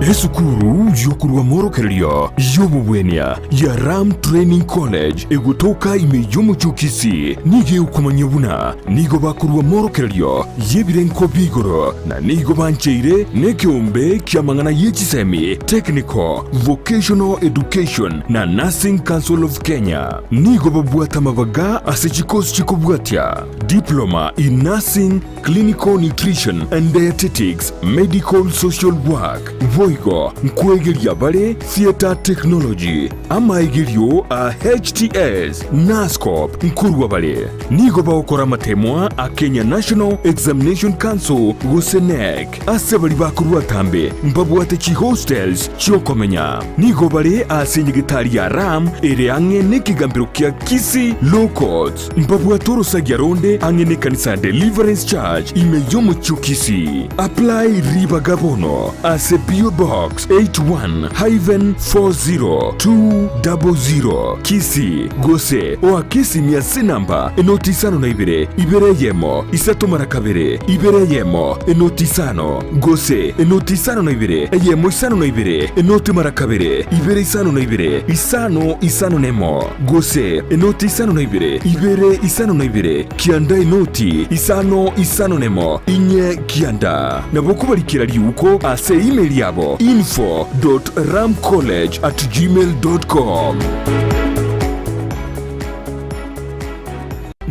Esukuru y'okorua amorokererio y'obobwenia ya Ram Training College egotoka ime y'omochie o Kisii nigo egokomanyia buna nigo bakorua amorokererio y'ebirengo bi'igoro na nigo bancheire nekeombe ki'amang'ana ye chisemi, Technical, Vocational Education na Nursing Council of Kenya. Nigo babwate amabaga ase chikosi chikobwatia, Diploma in Nursing, Clinical Nutrition and Dietetics, Medical Social Work, boigo nkwegeria bare Theatre Technology, amaegerio a HTS, Nurse-Corp nkorwa bare. Nigo bagokora amatemwa a Kenya National Examination Council gose KNEC. Ase baria bakorwa atambe mbabwate chihostels chi'okomenya. Nigo bare ase enyegetari ya Ram ere ang'e nekegambero kia Kisii Law Courts. Mbabwate orosagia ronde ang'e nekanisa ya Deliverance Church ime y'omochie o Kisii. Apply ribaga bono ase P.O. Box 81-40200 Kisii gose oake esimi ase enamba enoti isano na ibere, ibere eyemo, isato mara kabere, ibere eyemo, enoti isano, gose enoti isano na ibere, eyemo isano na ibere, enoti mara kabere, ibere isano na ibere, isano isano nemo. Gose enoti isano na ibere, ibere isano na ibere, kianda enoti isano isano nemo, inye kianda. Nabo okobarikera riuko ase email yabo info dot ramcollege at gmail dot com.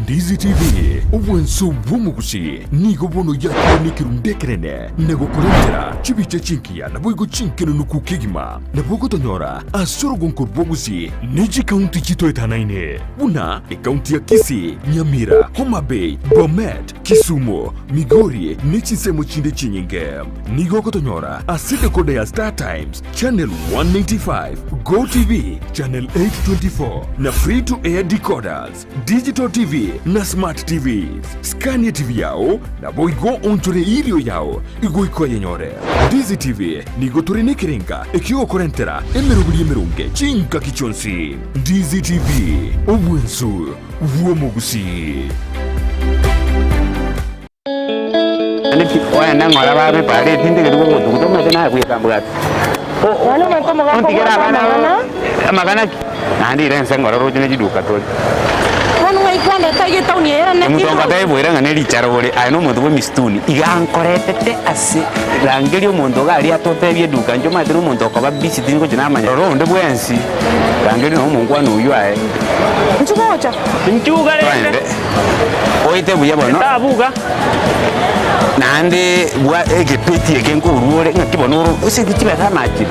Ndizi TV, obwanso bw'omogusi, nigo bono yakire nekerundu ekenene na gokorentera chibicha chingiya naboigo chinkenenuku kegima. Nabo ogotonyora ase orogonko rw'ogusi ne chikaunti chitoetanaine buna ekaunti ya Kisii, Nyamira, Homa Bay, Bomet, Kisumu, Migori ne chinsemo chinde chinyinge. Nigo ogotonyora ase decoder ya Star Times, Channel 195, GoTv, Channel 824 na Free to Air decoders, Digital TV na Smart TVs. Skania TV yao naboigo onchore erio yao igoika oyenyore. Ndizi TV nigo tore nekerenga ekiogokorentera emeroberi emeronge chingaki chionsi. Ndizi TV, obwensu bw'omogusii. Naende ogende ng'ora babe epaara etindegerie gogotuguta omanyete naye bweka mbwate. Bono omonto omogaka Ontigere obwate abana amang'ana. amang'ana ki? Naende ira ense ng'ora roche ne chiduka tore. Bono ng'ai kwandeta iga etaoni eye erane Omonto tindoroche? ongotebi boira ng'a ne richara ore, aye nomonto bw'emisituni, iga ankoretete ase rangeria omonto iga aria atotebie eduka, inche omanyete nomonto okoba busy tingochia namanya. Rora onde bwensi, rangeria nonya omonkwana oyio aye. Inchuo gocha. Inchuga rende. Twende. Oete buya bono. Etabuga. Naende bwa egepeti eke nkorua ore, ng'aki bono oro ase chibesa amache?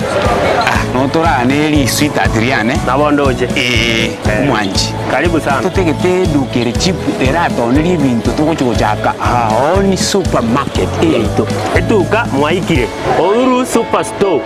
Ah, notorane risweetheart riane. Nabo ndoche. Ee, omwanchi. Karibu sana. Totagete eduka ere cheap eratonerie ebinto togochi gochaka our own supermarket eyaito. Eduka mwaikire. Uhuru super store.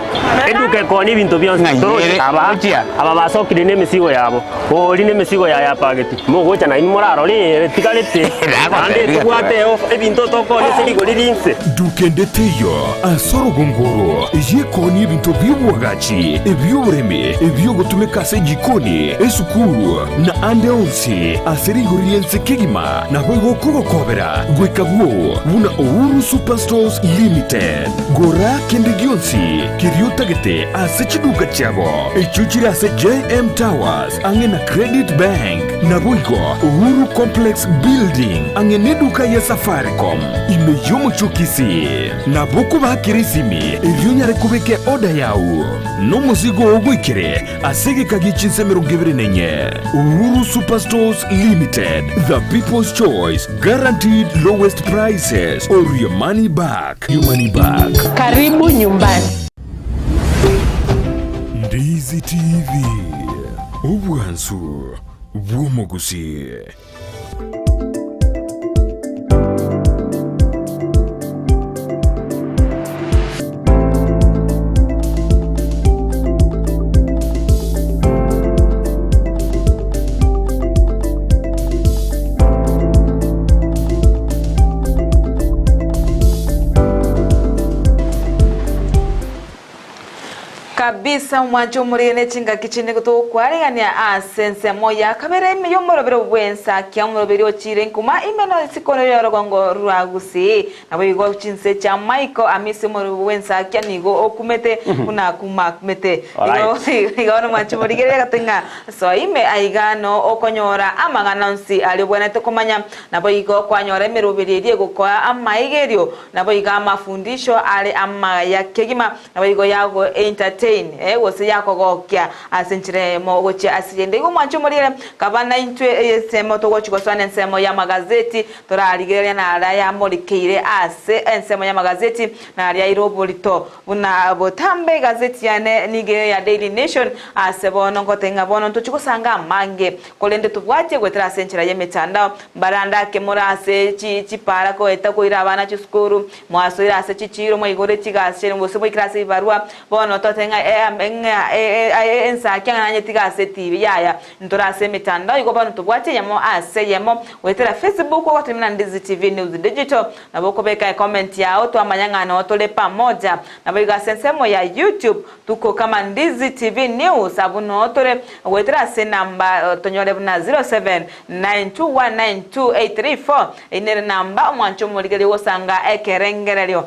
Eduka ekoonia ebinto bionsi. Ng'ai Toroche ere? aba Gochia. aba basokire na emesigo yabo. Ori nemesigo yaye apagete, mogocha nainwe morarore eye etigarete, naende etobwate eofa, ebinto tokoria ase rigori rinse. Duka ende teiyo ase orogongo oro, ey'ekoonia ebinto bi'oboagachi, ebi'oboremi, ebi'ogotumeka ase ejikoni, esukuru, na ande onsi ase rigori ri'ense kegima, naboigo okogokobera goika bwoo buna Uhuru Superstores Limited. Gora kende gionsi keria otagete ase chiduka chiabo, echio chire ase JM Towers ang'e na Credit Bank, naboigo Uhuru Complex Building ang'e neduka ya Safaricom ime y'omochie o Kisii. Nabo okobaakera esimi erio onyare kobeka eorder yao nomosigo oo goikere ase egeka gie chinsa 24. Uhuru Superstores Limited, the people's choice, guaranteed lowest prices or your money back. Your money back. Karibu nyumbani. Ndizi TV, obwansu bw'omogusii. Kabisa omwanche omoriri ne chingaki chinde togokwarigania ase ensemo ya kabere ime y'omorobero bw'ensakia omoroberi ochire nkuma ime na isiko y'orogongo rwa Gusii. Naboigo chinse chia Michael Amisi omoroberi bw'ensakia nigo okumete buna akuma akumete. Igo igo bono omwanche omorigereria agateba ng'a soa ime aiga no okonyora amang'ana onsi aria obwenerete komanya. Naboigo kwanyora emeroberi eria egokoa amaigerio, naboigo amafundisho are amaya kegima, naboigo yago entertain, eh, gose yakogokia ase enchera eyemo gochia ase eyende. Igo mwanche omorire, kaba naintwe ensemo togochi gosoa nensemo y'amagazeti, torarigereria naria yamorikeire ase ensemo y'amagazeti, naria aire oborito Buna botambe egazeti yane nigo ere ya Daily Nation, ase bono ngoteba ng'a bono ntochie gosanga amange, korende tobwatie goetera ase enchera y'emetandao. Mbarande ake more ase chi chipara koeta koira abana chisukuru, mwasoire ase chichiiro mwaigore chigasi chiaino gose mwaikire ase ebibarua, bono totebe ng'a ng'a ensaki ang'e nanye tigaseti ibe yaya. Ntore ase emetandao igo bono tobwatie eyemo ase eyemo goetera Facebook ogotorimera Ndizi TV News Digital. Nabo okobeka ecomment yao twamanya ng'a noo tore pamoja. Naboigo ase ensemo ya YouTube tuko kama Ndizi TV News abwo noo tore goetera ase enamba tonyore buna 0792192834 eyio nere enamba omwanche omorigereria ogosanga ekerengererio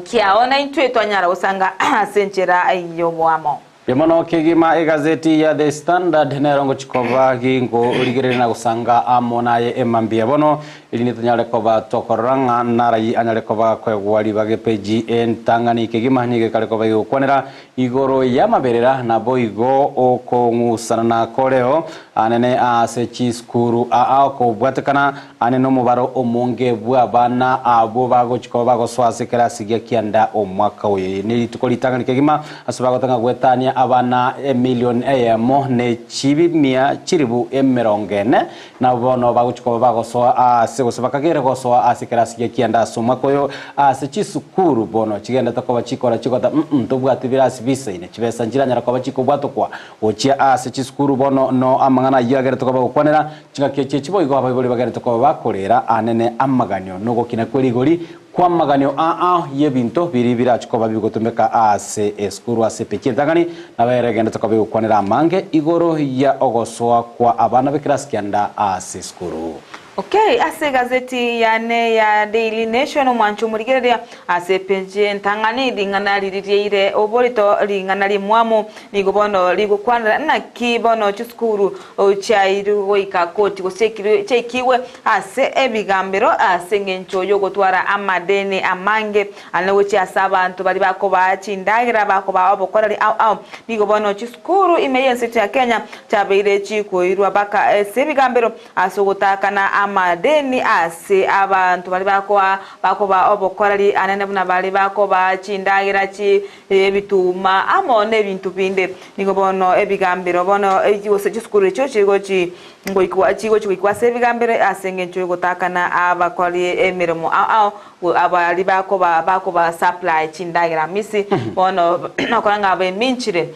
kiao naintwe twanyara gosanga ase enchera yoboamo. Mono kegima egazeti ya The Standard nero ngochia koba ginkorigereria na gosanga amo naye emambia bono, erinde tonyare koba tokorora ng'a narai anyare koba koegwa ribaga epeji entang'ani kegima nigo ekare koba egokwanera igoro y'amaberera naboigo okong'usanana koreo. Anene ase chisukuru aa okobwatekana ane nomobaro omonge bw'abana abwo bagochia koba bagosoa ase ekerasi gia kianda omwaka oyo. Nerituko ritang'ani kegima ase bagotanga goetania abana emilion eyemo ne chibimia chilifu emerongo ene nabo bono bagochia koba bagosoa ase gose bakagere gosoa ase ekerasi gia kianda ase omwaka oyo ase chisukuru bono chigendete koba chikora chigota mm tobwati birasi bisaine chibesa nchiranyara koba chikobwatokwa Gochia ase chisukuru bono no amang'ana ayio agerete koba gokwanera, chingaki echi echi boigo abaibori bagerete koba bakorera anene amaganio nogokina kwe rigori kw'amaganio aa y'ebinto biria birache koba bigotumeka ase esukuru ase epechi entang'ani nabo ere egenderete koba egokwanera amange igoro ya ogosoa kwa abana b'ekerasi kianda ase esukuru. Okay, ase egazeti yane ya Daily Nation omwancho omorigereria ase epeji entang'ani ring'ana riria riaire oborito ring'ana rimwamu nigo bono rigokwanera naki bono chisukuru chiairwe goika koti gose chiaikigwe ase ebigambero ase engencho yogotwara amadeni amange ane gochia ase abanto baria bakobaa chindagera bakobaa obokoreri ao ao nigo bono chisukuru ime y'ense ya Kenya chiabeire chikoirwa baka ase ebigambero Ase ogotaakana amadeni ase abanto baria bakoa bakoba obokoreri anene buna baria bakobaa chindagera chi ebituma amo nebinto binde. Nigo bono ebigambero bono gose chisukuru echio chigochi ngoikwa chigochi goikwa ase ebigambero ase engencho yogotaakana abakori emeremo ao ao Abaria bakoba bakoba supply chindagera misi bono nokora ng'a beminchire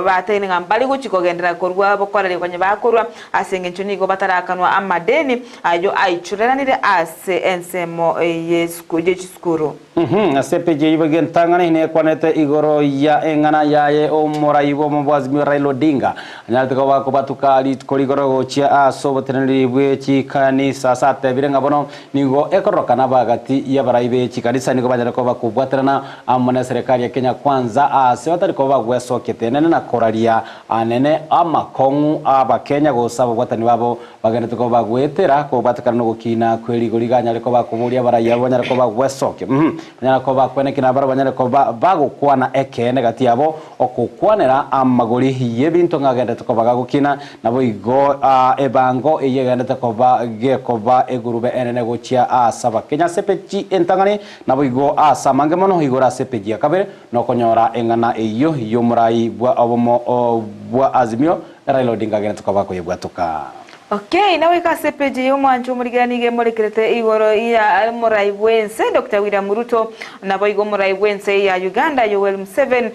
bateine ng'a mbari gochi kogenderera korwa bokoreri konya bakorwa ase engencho nigo batarakanwa amadeni ayio aichoreranire ase ensemo ye chisukuru. Ase epeji eyio boigo entang'ani nekwanete igoro ya eng'ana yaye omorai bw'omobwazimio Raila Odinga anyarete koba kobatuka rituko rigoro gochia ase oboteneneri bwe chikanisa ase atebire ng'a bono Nigo ekororokana abagati y'abarai be chikanisa nigo banyare koba bakobwaterana amo neserekari ya Kenya Kwanza aase batari koba bagwesokia enene na koraria anene amakong'u a Abakenya gose ababwatani babo bagenderete koba bagoetera kobwatekana nogokina kwe rigori ganyare koba bakoboria abarai abo banyare koba bagwesokia banyare koba bakweneki nabaro banyare koba bagokwana ekeene gati yabo okokwanera amagori y'ebinto ng'agenderete koba gagokina Naboigo ebango eyio egenderete koba gekoba egurube enene gochia ase Abakenya ase epeji entang'ani, naboigo ase amange mono igoro ase epeji ya kabere, nokonyora eng'ana eyio y'omorai bwa obomo bwa Azimio, Raila Odinga agenderete koba akoyebwatoka. Okay, nagoika ase epeji y'omwancho omorigera nigo emorekerete igoro ya omorai bw'ense Doctor William Ruto, naboigo omorai bw'ense ya Uganda Yoweri Museveni,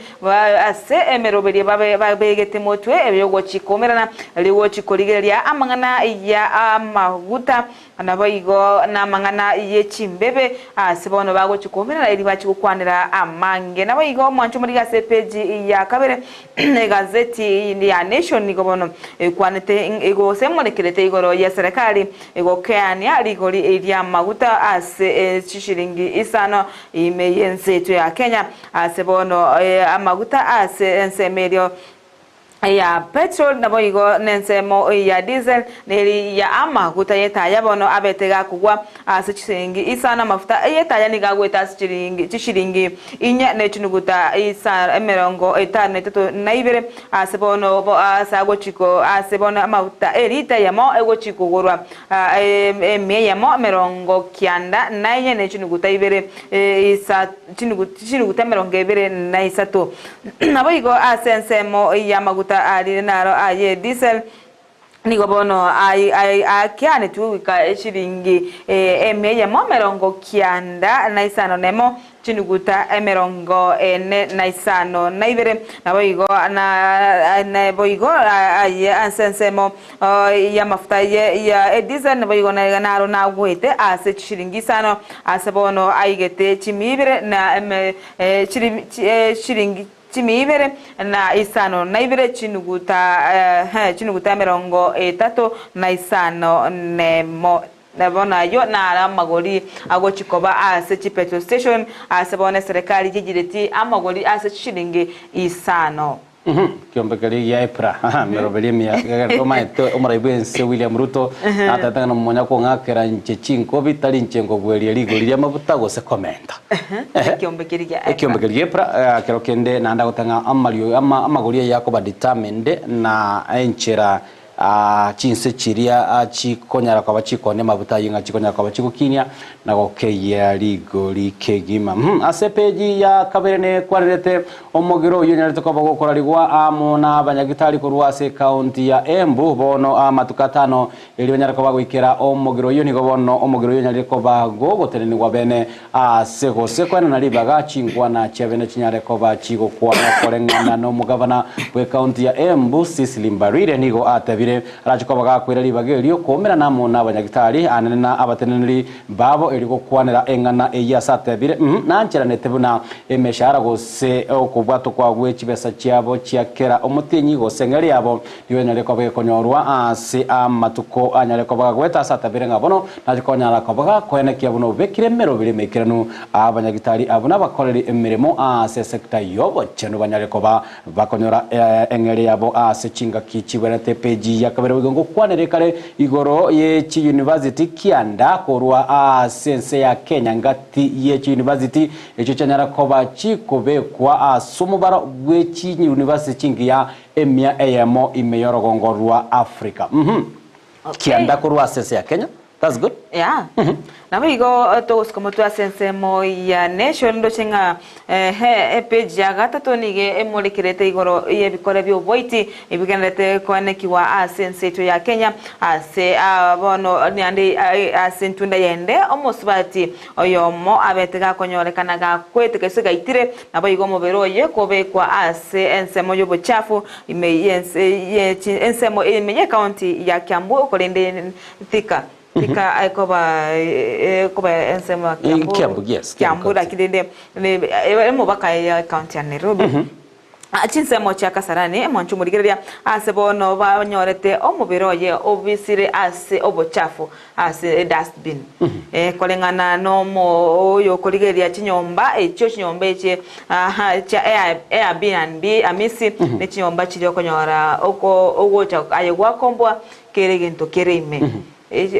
Ase emeroberio babe babegete motwe y'ogochikomerana, rigochi korigereria amang'ana ya amaguta, naboigo namang'ana ye chimbebe, ase bono bagochi koumerana erio bachi gokwanera amange. Naboigo omwancho omorige ase epeji ya kabere egazeti ya Nation nigo bono ekwanete gose emorekerete igoro y'eserekari egokeania rigori ri'amaguta ase chishilingi isano ime y'ense yaito ya Kenya. Ase bono amaguta ase ensemo erio ya petrol naboigo nensemo ya diesel neri ya amaguta y'etaya bono abete gakogwa ase chisiringi isano amafuta y'etaya nigo agwete ase chiringi chishiringi inye ne chinuguta isa emerongo etano na etato na ibere ase bono ase agochiko ase bono amaguta elita eyemo egochi kogorwa Emia eyemo emerongo kianda na enye ne chinuguta ibere isa chinuguta emerongo ebere na isato. Naboigo ase ensemo y'amaguta arire naro aye diesel, nigo bono akeanetwe goika eshiringi emia eyemo emerongo kianda na isano nemo Chinuguta emerongo ene na isano na ibere, naboigo naboigo aye ase ensemo y'amafuta ya ediesel, naboigo naro nagwete ase chishilingi isano, ase bono aigete chimia ibere na chilingi chimia ibere na isano na ibere, chinuguta chinuguta emerongo etato na isano nemo. Na bono ayio naro amagori agochia koba ase chipetrol station, ase bono eserekari yeigeretie amagori ase chishilingi isano. Ekiombe keria gia Epra, emeroberio emiya egegerete omaete omorai bw'ense William Ruto natebete ng'a nomonya kong'akera inche chinkobi tari inche nkogweria rigori ri'amabuta gose komenta. Ekiombe keria gia Epra. Ekiombe keria gia Epra kero kende naende agoteba ng'a amario amagori ayio akoba determined na enchera. Chinse chiria chikonyara koba chikoonia amabuta ayio ng'a chikonyara koba chigokinia na gokeyia rigori kegima. Ase epeji ya kabere nekwanerete omogiro oyio onyarete koba gokorarigwa amo nabanyagitari korwa ase ekaunti ya Embu bono amatuko atano erio banyare koba goikera omogiro oyio nigo bono omogiro oyio onyarire koba gogotenenigwa bene ase gose koenana ribaga chinkwana chia bene chinyare koba chigokwana koreng'ana nomogavana bw'ekaunti ya Embu Cicely Mbarire nigo atebire arache koba gakoira ribaga erio koumerana amo nabanyagitari anene na abateneneri babo erio gokwanera eng'ana eyio ase atebire nancheranete buna emeshahara gose okobwatwa kwa gwe chibesa chiabo chia kera omotienyi gose eng'eria yabo Nigo enyare koba ekonyorwa ase amatuko anyare koba gagoeta ase atabere ng'a bono nache konyara koba gakoenekia buna obekire emeroberi emeikeranu abanyagitari abwo nabakoreri emeremo ase esecta y'obochenu banyare koba bakonyora eng'eria yabo ase chingaki chibwenerete Epeji ya kabere boigo ngokwanere kare igoro ye chiyunivasiti kianda korwa ase ense ya Kenya ngati ye chiyunivasiti echio chianyara koba chikobekwa ase omobaro bwe chiyunivasiti chingiya Emia eyemo ime y'orogongo rwa Africa. Uhum. Kianda korwa ase ense ya Kenya. That's good. Yeah. Nabo igo togosuka motwe ase ensemo ya Nation ndoche ng'a ehe epage ya gatato nigo emorekerete igoro y'ebikore bi'oboiti ebigendererete koenekigwa ase ense yaito ya Kenya ase ah, bono naende ase entunda yende omosubati Oyomo abete gakonyorekana gakwete gose gaitire, naboigo omobere oye kobekwa ase ensemo y'obochafu ime y'ense ye ensemo ime y'ecounty ya Kiambu korende Thika Thika ekoba ekoba ensemo ya Kiambu Kiambu, yes, Kiambu Kiambu county. lakini rende emobaka ya ecounty ya Nairobi. Chinsemo chia Kasarani, omonche omorigereria ase bono banyorete omobere oye obisire ase obochafu ase edustbin. Koreng'ana nomo oyokorigereria chinyomba echio chinyomba echi chia Airbnb Amisi ne chinyomba chiria okonyora oko ogocha aye gwakombwa kera egento kere ime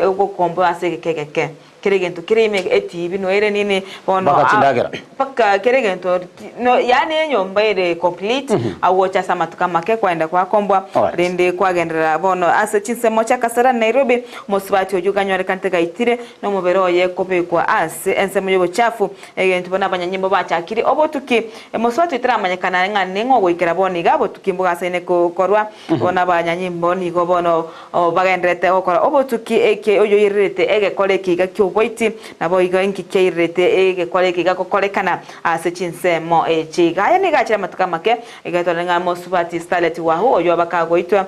ogokomboa ase egeka egeke. Kera egento kere ime etibi noere nini bono Mpaka chindagera. mpaka kera egento no yaani enyomba ere complete agocha ase amatuko amake kwaenda gwakombwa Alright. rende kwagenderera bono ase chinsemo chia Kasarani Nairobi omosubati oyio ganyorekanete gaitire na omobere oye kobekwa ase ensemo y'obochafu egento bono abanyanyimbo bachakire obotuki mosubati oyio taramanyekana ng'a ning'o goikera bono iga obotuki mbogasaine korwa Bono abanyanyimbo nigo bono bagendererete gokora obotuki eke oyoirerete egekora ekeiga ki'oboiti, naboigo inki kiairerete egekora ekeiga gokorekana ase chinsemo echi iga. Aya nigo achire amatuko amake, egetore ng'a mosubati Starlet Wahu oyio bakagoitwa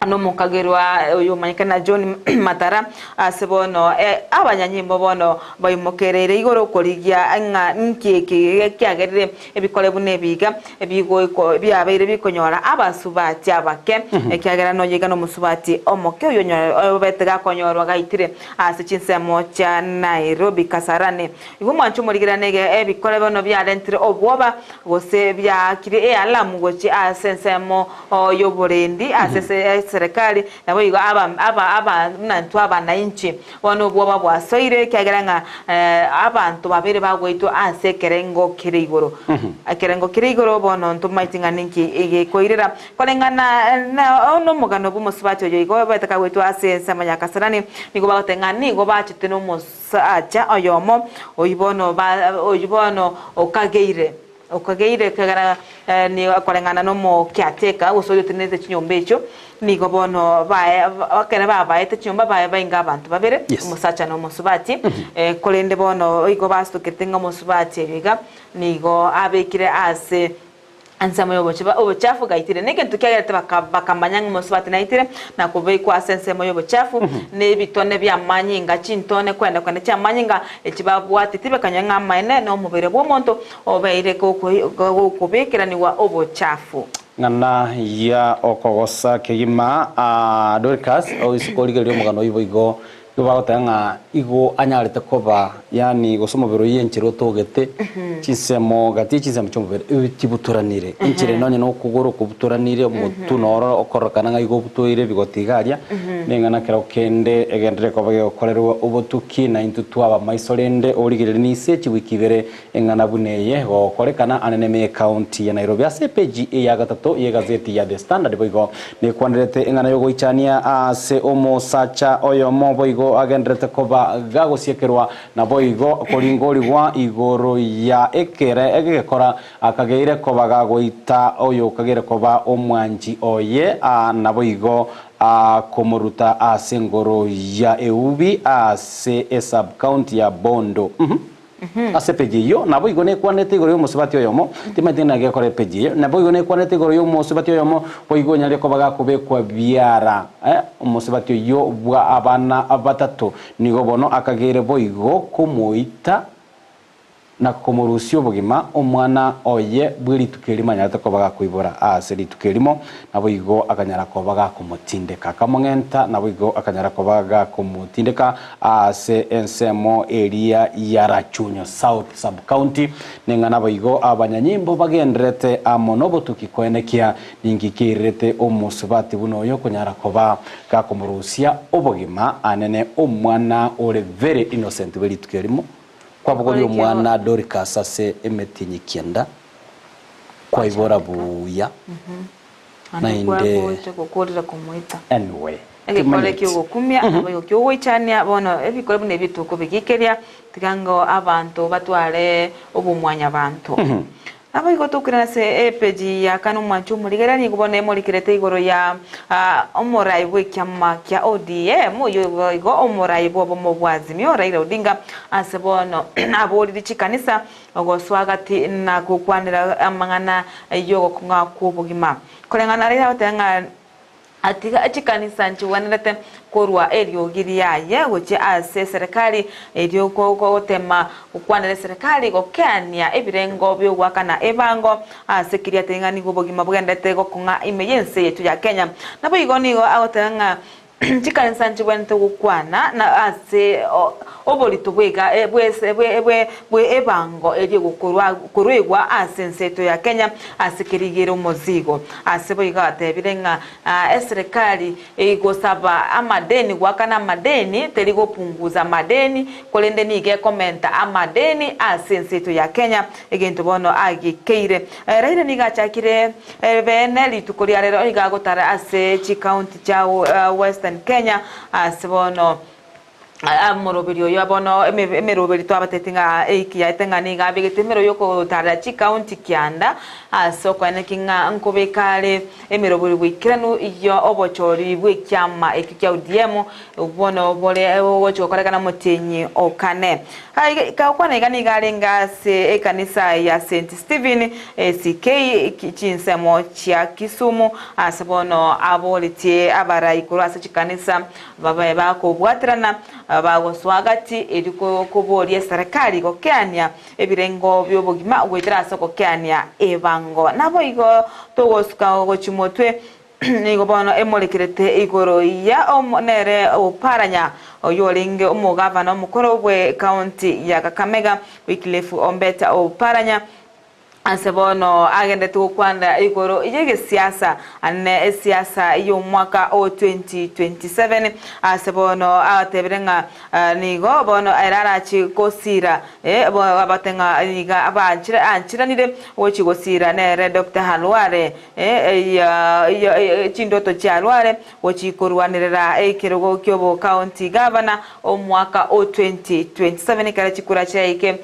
nomokagerwa oyomanyekane na John Matara ase bono abanyanyimbo bono baimokereire igoro korigia ng'a inki eke kiagerire Ebikore buna ebiga ebigoiko biabeire bikonyora abasubati abake, ekiagera nonya iga nomosubati omoke oyio obete gakonyorwa gaitire ase chinsemo chia Nairobi Kasarani. Igo mwanche omorigerane iga ebikore bono biarentire obwoba gose biaakire ealamu gochia ase ensemo y'oborendi ase eserekari naboigo aba aba aba buna intwe abanainchi. Bono obwoba bwasoire, ekiagera ng'a abanto babere bagoitwa ase ekerengo kere igoro. Ekerengo kere igoro bono ntomaeti ng'a ninki egekoirera. Koreng'ana na nomogano bw'omosubati oyo igo obete kagoitwa ase ensemo ya Kasarani, nigo bagoteba ng'a nigo bachete nomosacha oyomo, oyio bono oyio bono okageire. Okageire ekiagera nigo koreng'ana nomokiateka, gose oria otenenerete chinyomba echio, nigo bono bae ekero babaete chinyomba baye bainga abanto babere, Yes. omosacha na omosubati, korende bono igo basukerete ng'a omosubati oyo iga nigo abekire ase ensemo y'obochie obochafu gaitire. Na egento kiagerete baka bakamanya ng'a omosubati naitire, na kobekwa ase ensemo y'obochafu, na ebitone bi'amanyinga, chintone kwenda kwenda chi'amanyinga, echi babwateti bakanyora ng'a amaene na omobere bw'omonto Obeire gokobekeranigwa obochafu. Ng'ana ya okogosa kegima. Dorcas, oise korigereria omogano oyio boigo. Igo bagoteba ng'a igo anyarete koba yaani gose omobere oyio enchera otogete, chinsemo gati ye chinsemo chi'omobere ebi chibutoranire. Enchera ende onye na okogoro kobutoranire, omotwe noro okororekana ng'a igo obutoire ebigoti iga aria, neng'ana kero kende egenderere koba gegokorerwa obotuki, na intwe twaba maiso rende origererie ninse chiwiki ibere eng'ana buna eye gokorekana ane neme y'ecounty ya Nairobi. Ase epeji eya gatato y'egazeti ya The Standard boigo Nekwanerete eng'ana y'ogoichania ase omosacha oyomo boigo agendererete koba gagosiekerwa, naboigo koringorigwa igoro ya ekere egekora akageire koba gagoita oyokageire koba omwanchi oye, naboigo komoruta ase engoro ya eubi ase esub-county ya Bondo. Ase epeji eyio, naboigo nekwanete igoro y'omosubati oyomo, timanyeti ng'a naki gekora epeji eye, naboigo nekwanete igoro y'omosubati oyomo, boigo onyare koba gakobekwa biara, eh, omosubati oyio bwa abana batato, nigo bono akageire boigo komoita na komorusia obogima omwana oye bwe rituko erimo anyarete koba gakoibora aase rituko erimo, naboigo akanyara koba gakomotindeka. Akamong'enta, naboigo akanyara koba gakomotindeka Ase ensemo eria ya Rachunyo South Sub-County, neng'ana boigo abanyanyimbo bagendererete amo nobotuki koenekia ninki keirerete omosubati buna oyo konyara koba gakomorusia obogima anene omwana ore very innocent bwe rituko erimo kwabogoria omwana Dorcas ase emetinyi kianda kwaibora buya naende anyway. Egekore ki'ogokumia, naboigo ki'ogoichania, bono ebikore buna ebi tokobigikeria, tiga ng'o abanto batware obomwanyabanto. Naboigo tokoirana ase epeji ya kane omwancho omorigereria nigo bono emorikerete igoro ya omorai bw'ekiama kia ODM, oyio boigo omorai bw'obomo bwa Azimio Raila Odinga, ase bono aboriri chikanisa gosoa gati na gokwanera amang'ana y'ogokong'a kw'obogima. Koreng'ana Raila agoteba ng'a Atiga chikanisa nchigwenerete korwa eriogi riaye gochia ase eserekari, erio gotema gokwanera eserekari gokeania ebirengo bi'ogoakana ebango ase keria teng'a nigo obogima bogenderete gokong'a ime y'ense yaito ya Kenya. Naboigo nigo agoteba ng'a chikanisa nchigwenerete gokwana na ase oborito bw'ega bwe bwe ebango erio gokorwa koruegwa ase ense yaito ya Kenya ase kerigere omozigo. Ase boigo atebire ng'a eserekari egosaba amadeni goakana amadeni teri gopunguza amadeni korende nigo ekomenta amadeni ase ense yaito ya Kenya egento bono agikeire. Raila nigo achakire beene rituko ria rero iga agotara ase chicounty chia Western Kenya ase bono Omoroberi oyo bono emeroberi twabateti ng'a eiki yaete ng'a nigo abegete emero y'ogotarera chikaunti kianda ase okoeneki ng'a nkobeka are emeroberi goikeranu ya obochori bw'ekiama ekio kia ODM bono bore ogochi gokorekana omotienyi o kane. Gokwana iga nigo arenge ase ekanisa ya St Stephen ACK chinsemo chia Kisumu ase bono aboretie abarai korwa ase chikanisa Babe bakobwaterana bagosoa gati erio koboria eserekari gokeania ebirengo bi'obogima goetera ase ogokeania ebango. Naboigo togosuka gochia motwe nigo bono emorekerete igoro ya nere Oparanya oyio orenge omogavana omokoro bwe county ya Kakamega Wycliffe Ombeta Oparanya. Ase bono agenderete gokwana igoro y'egesiasa ane esiasa y'omwaka o 2027. Ase bono agatebire ng'a nigo bono ere arachi gosira abate ng'a nigo anchiranire gochi gosira nere Doctor Halware chindoto chia Halware gochi korwanerera ekerogo ki'obo county governor Omwaka o 2027 ekero chikura chiaike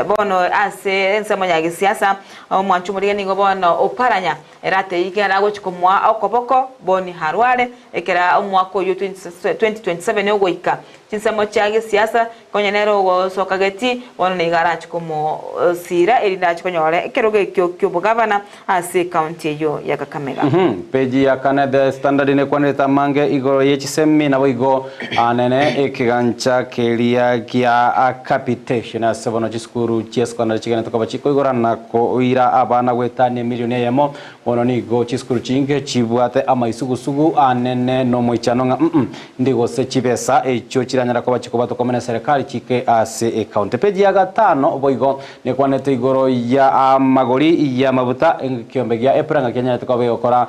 bono ase ensemo ya gesiasa, omwancho omorigia nigo bono oparanya ere ateige ere agochi komoa okoboko Boni Harware ekero omwaka oyio 2027 ogoika. Chinsemo chia gesiasa konya nere ogosoka geti bono nigo arache komosira erinde ache konyora ekerogo ekio ki'obogavana ase ecounty eyio ya Kakamega. Peji ya kane The Standard nekwanerete amange igoro ye chisemi naboigo anene ekegancha keria gia capitation ase bono chisukuru chia secondary chigenete koba chikoigorwa. gotigora na koira abana goetania emilioni eyemo. Bono nigo chisukuru chinge chibwate amaisugusugu anene nomoichano ng'a mm ndi gose chibesa echio chiranyara koba chikobatwa komena eserekari chike ase ecounty. Page ya gatano boigo nekwanete igoro ya amagori y'amabuta ekiombe gia EPRA ng'a kianyarete koba gegokora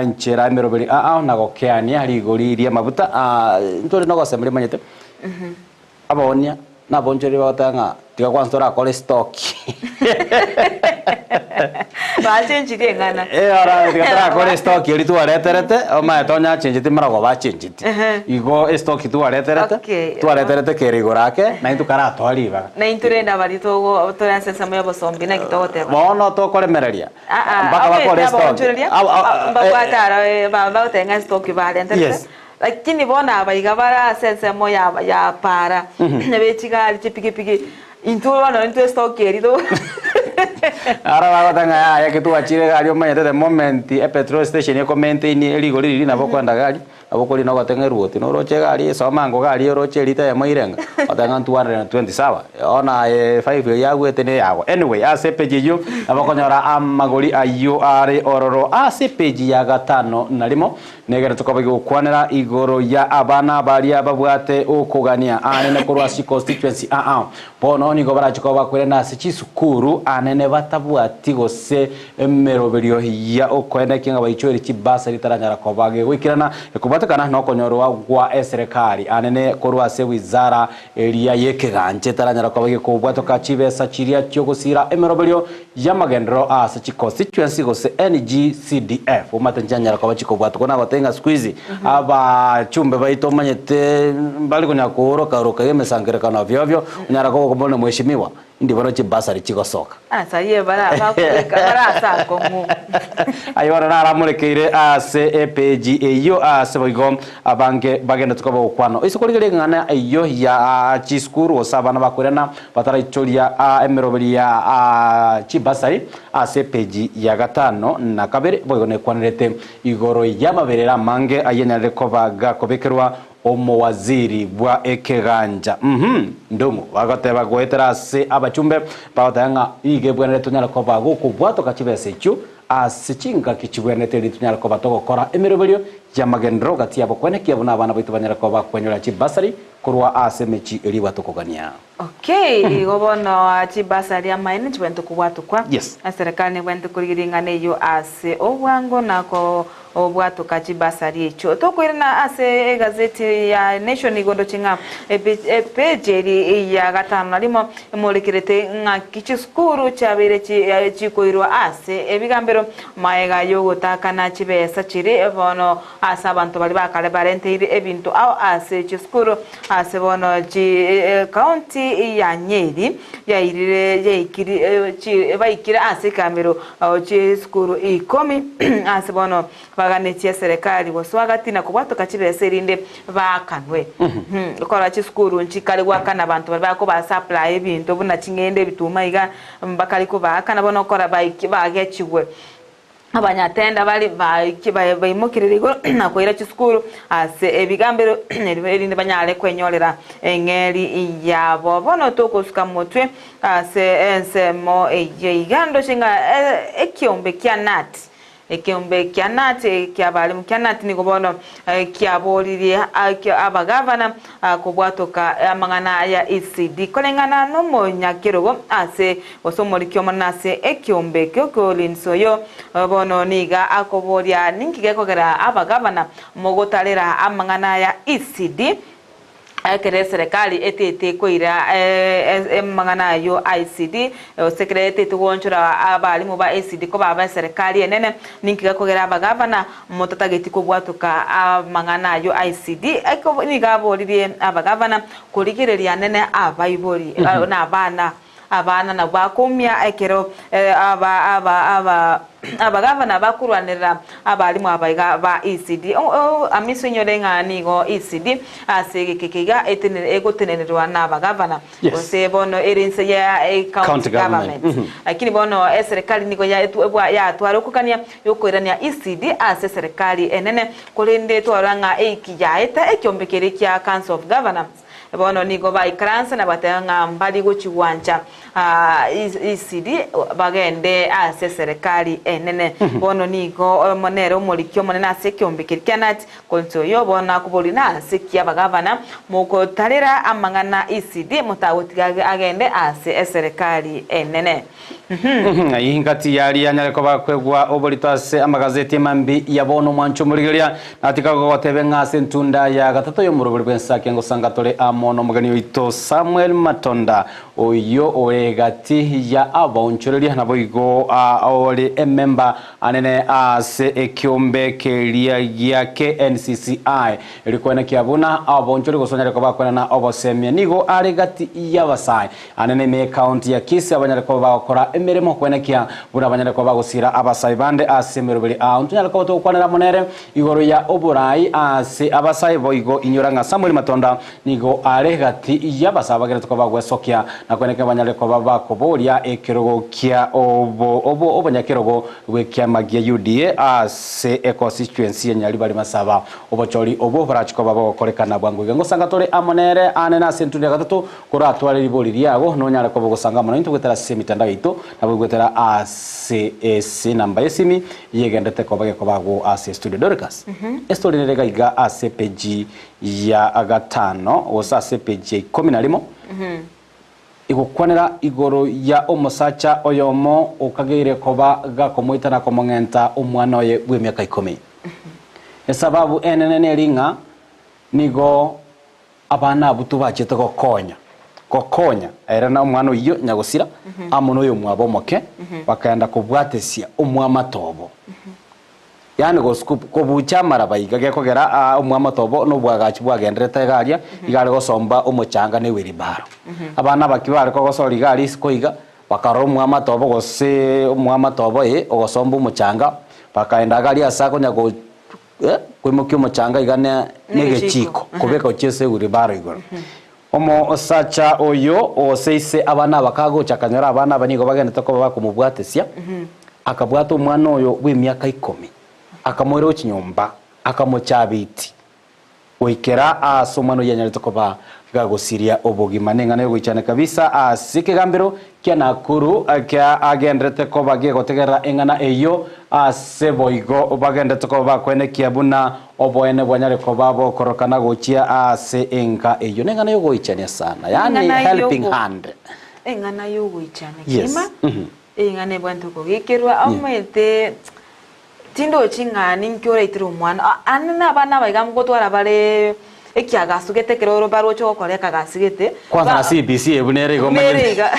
enchera emeroberi ao na gokeania rigori ri'amabuta. Ntore nogosemia rimanyete abaonia na abonchoreri bagoteba ng'a tiga kwanza torakore stock. Bachenchirie eng'ana. Eh, ora tiga torakore stock eria twareterete, omanyete onye achencheti maragoba achencheti. Igo estock twareterete, Okay. twareterete kere igoro ake, naintwe karatoa ribaga. Na intwe rende abaria togo tore ase ensemo ya obosombi naki togoteba? Bono tokoremereria, Ah, ah, mpaka omanyete bakore estock. abaonchoreria, Aba- ah, ah, mbabwate eh, aro eh, ba- bagoteba ng'a estock barenterete. Yes. Lakini bono aba iga bare ase ensemo ya ya para, be chigari, chipikipiki, intwe bono intwe estock eria to Aro bagoteba ng'a yaya eke twachire egari omanyete the moment epetrol station eko maintain rigori riria nabo okoenda gari, nabo okorina ogote ng'a eruoti noroche egari esoma ango gari oroche erita eyemo irenga, ogoteba ng'a 220 sawa, bono aye five eyio yagwete na eyago. Anyway, ase epage eyio nabo okonyora amagori ayio are ororo ase epage ya gatano na rimo. Negere tokoba gokwanera igoro ya abana baria babwate okogania aanene korwa ase chiconstituency aa. Bono nigo barache koba bakoirana ase chisukuru aanene batabwati gose emeroberio ya okoenekia ng'a baichoire chibasari taranyara koba gegoikerana ekobwatekana nokonyorwa gwa eserekari aanene korwa ase wizara eria y'ekegancha etaranyara koba gekobwatoka chibesa chiria chiogosira emeroberio y'amagenderero ase chiconstituency gose NGCDF. Omanyete nchianyara koba chikobwatokwa nagotebia ng'a siku hizi abachumbe baito omanyete mbari konya kooroka oroka iga emesangererekano ovyo ovyo, onyara koba okomorina mheshimiwa, indi bono chibasari chigosoka. Ase ayio bara bakobeka bare ase akong'u. Ayio bono naramorekeire ase epeji eyio ase boigo abange bagenderete koba gokwana. Oise korigereria eng'ana eyio ya chisukuru gose abana bakoirana Bataraichoria emeroberi ya chibasari ase epeji ya gatano na kabere, boigo nekwanerete igoro y'amaberera amange ayanyarire koba gakobekerwa omowaziri bwa ekegancha. Uhum, Ndung'u bagoteba goetera ase abachumbe bagoteba ng'a iga ebwenerete tonyare koba gokobwatoka chibesa echio ase chingaki chibwenerete erinde tonyare koba togokora emeroberio y'amagenderero gati yabo kwenekia buna abana baito banyare koba bakwenyorera chibasari korwa ase emechie eria ebwate okogania. Okay, igo bono chibasari amaene nchibwenerete kobwatokwa. Yes. Eserekari nebwenerete korigia ring'ana eyio ase obwango na kobwatoka chibasari echio. Tokoirana ase egazeti ya Nation igo ndoche ng'a epi- epage eri ya gatano na rimo emorekerete ng'aki chisukuru chiabeire chi chikoirwa ase ebigambero maega yogotakana chibesa chiria bono Ase abanto baria ba kare barenteire ebinto ao ase chisukuru, ase bono chicounty ya Nyeri yairire yaikiri chi baikire ase ekamero chisukuru ikomi ase bono baganetie eserekari gosoa gati na kobwatoka chibesa erinde baakanwe. Okora chisukuru nchikare goakana abanto baria bakoba supply ebinto buna ching'ende ebituma iga mbakare kobaakana bono okora baiki bagechigwe. Abanyatenda baria baimokerire igoro na koira chisukuru ase ebigambero erinde banyare kwenyorera eng'eri yabo. Bono togosuka motwe ase ensemo eyio iga ndoche ng'a ekiombe kia Nat, ekiombe kia Nat ki'abalimu kia Nat nigo bono kiaboririe abagavana kobwatoka amang'ana aya ECD koreng'ana nomonyakerogo ase Gose omoriki omonene ase ekeombe ekio Collins oyo bono nigo akoboria ninki gekogera abagavana mogotarera amang'ana aya ECD ekero eserekari etete koira amang'ana ayio a ECD gose ekero etete goonchora abalimu ba ECD koba abeserekari enene ninki gekogera abagavana motatageti kobwatoka amang'ana ayio a ECD nigo aboririe abagavana korigereria nene abaibori na abana Abana nabwo bakoumia ekero aba aba aba abagavana bakorwanerera abalimu aba iga ba ECD. Amiso inyore ng'a nigo ECD ase egeka eke iga etenene egotenenerwa na abagavana Yes. gose bono ere inse ya county County government. government. Lakini bono eserekari nigo ya etu ebwa yatwara okogania yokoirania ECD ase eserekari enene korende twarora ng'a eiki yaeta ekiombe keria kia council of governors. Bono nigo baikaransa na bateba ng'a mbari gochigwancha ECD bagende ase eserekari enene. Bono nigo oyomo nere omoriki omonene ase ekeombe keria kia Knut Collins oyo bono akoboria nase ki abagavana mogotarera amang'ana ECD motagotiga agende ase eserekari enene. Ingati yaria anyare koba kwegwa oborito ase amagazeti emambi ya bono omwancho omorigereria, natika gogotebia ng'a ase entunda ya gatato y'omorobori bw'ensake ngosanga tore amo nomogeni oito Samuel Matonda, oyio ore egati ya abaonchoreria naboigo ore ememba anene ase ekiombe keria gia KNCCI. Rikwana kia buna abaonchoreria gose onyare koba kwenana obosemia nigo are gati y'abasae Anene ime y'ecounty ya Kisii abanyare koba bagokora emeremo kwenekia buna banyare koba bagosira abasae bande ase emeroberi ao. Ntonyare koba togokwanera amo nere igoro ya oborai ase abasae boigo inyora ng'a Samuel Matonda nigo are gati y'abasae abagerete koba bagwesokia na kwenekia banyare koba bakoboria ekerogo kia obo obo obonyakerogo bw'ekiama gia UDA ase econstituency ya Nyaribari Masaba. Obochori obwo borachi koba bogokorekana bwango iga. Ngosanga tore amo nere anene ase entundo ya gatato Koratware ribori riago, nonyare koba ogosanga amo naintwe goetera ase emitandao yaito, nabo goetera ase ase enamba y'esimi yegendete koba gekoba agwo ase studio. Dorcas, estory nere iga iga ase epeji ya gatano gose ase epeji ya ikomi na rimo, egokwanera igoro ya omosacha oyomo okageire koba gakomoita na komong'enta omwana oye bw'emiaka ikomi. Esababu enene neri ng'a nigo Abana abwo tobachete gokonya, gokonya ere na omwana oyio nyagosira, amo noyomwabo omoke, bakaenda kobwatesia omwamato obo. Yaani goscoop, kobucha amaraba iga gekogera aa omwamato obo na obwagachi bwagenderete iga aria, iga are gosomba omochanga na ewheelbarrow. Abana abake bare kogosora iga aria isiko iga, bakarora omwamato obo gose omwamato obo ee, ogosomba omochanga, bakaenda iga aria ase akonya go. Koimokia omochanga iga negechiko, kobeka gochia ase ewilibaro igoro. Omosacha oyo gose ise abana aba kagocha akanyora abana aba nigo bagenderete koba bakomobwatesia, akabwata omwana oyo bw'emiaka ikomi, akamoira gochia nyomba, akamochabiti goikera aase omwana oyio anyarete koba gagosiria obogima. Neng'ana y'ogoichana kabisa ase ekegambero kia Nakuru kia agenderete koba gegotegerera eng'ana eyio ase boigo bagenderete koba bakwenekia buna oboene bwanyare koba bokorokana gochia ase enka eyio. Neng'ana y'ogoichania sana, yaani Eng'ana helping yogo hand. eng'ana y'ogoichania Yes. kegima, eng'ana ebwenerete kogekerwa omanyete Tindochi ng'a ninki oraitire omwana. Aande nabana aba iga ngotwara bare ekiagaso gete ekero oro baroche gokora ekagasi gete. Kwanza na CBC ebu nere igo Nere omanyete. iga.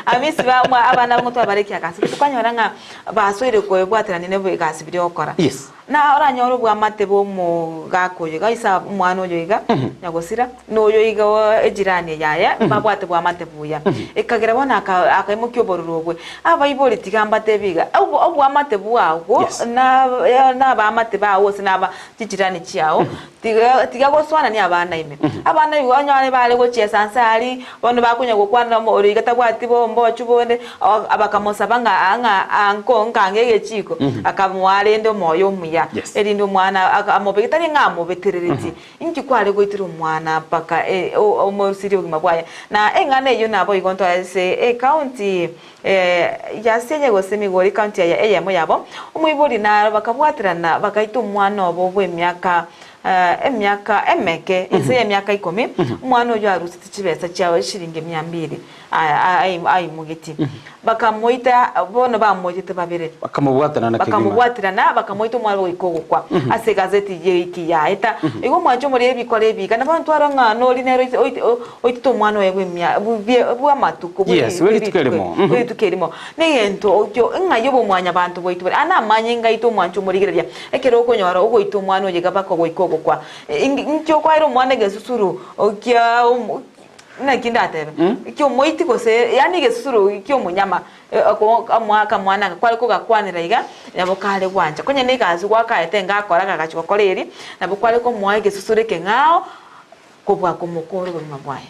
Amisi ba mwa abana aba ngotwara bare ekiagaso gete kwanyora ng'a basoire koebwaterania na egasi biria ogokora. Yes. Na oranyore obwamate bwa omogaka oyo iga ise omwana oyo iga nyagosira, na oyo iga ejirani yaye mbabwate bwamate buya. Ekagera bono aka akaimokia obororo obwe. Abaibori tiga mbatebi iga, obo oboamate bwago Yes. na na abaamate bao gose na aba chichirani chiao, tiga tiga gosoanania abana ime. Abana igo onyore bare gochiesa nse aria, bono bakonya gokwanera omo ore iga tabwati bombochu bonde, o bakamosaba ng'a ng'a anko nkange egechiko, akamoa rende omoyo omuya, Yes. erinde omwana aka amobeke tari ng'a amobetereretie. Inki kware goitera omwana mpaka omosirie obogima bwaye? Na eng'ana eyio naboigo ntware ase ecounty ya Siaya gose Migori county eye eyemo yabo. Omoibori naro bakabwaterana bakaita omwana obo bw'emiaka emiaka emeke inse y'emiaka ikomi. Omwana oyio aruseti chibesa chiabo chiringi mia mbili aimogetie. Bakamoita, bono bamoitete babere. Bakamobwaterana kegima. Bakamobwaterana, bakamoita omwana goika ogokwa. Ase egazeti y'eiki yaeta. Igo omwancho omoria ebikora ebiga, nabo ntware ng'a nori nere oite- oite- o- oitete omwana oye bw'emia bwie bw'amatuko bwe Yes, bwe rituko erimo. bwe rituko erimo. Negento okio ng'ai obomwanyabanto bwaito bore. Aa namanye ngaite omwancho omorigereria, ekero okonyora ogoita omwana oye iga mpaka goika ogokwa. Inki inki okwaera omwana egesusuru kia omo Naki ndatebe? Ki'omoiti gose, yaani egesusuro ki'omonyama, akamwana aka kware kogakwanera iga, nabo kare gwancha. Konya na egasi gwakaete ngakora gagachi gokora eri, nabo kware komoa egesusuro ekeng'ao kobua komokora obogima bwaye.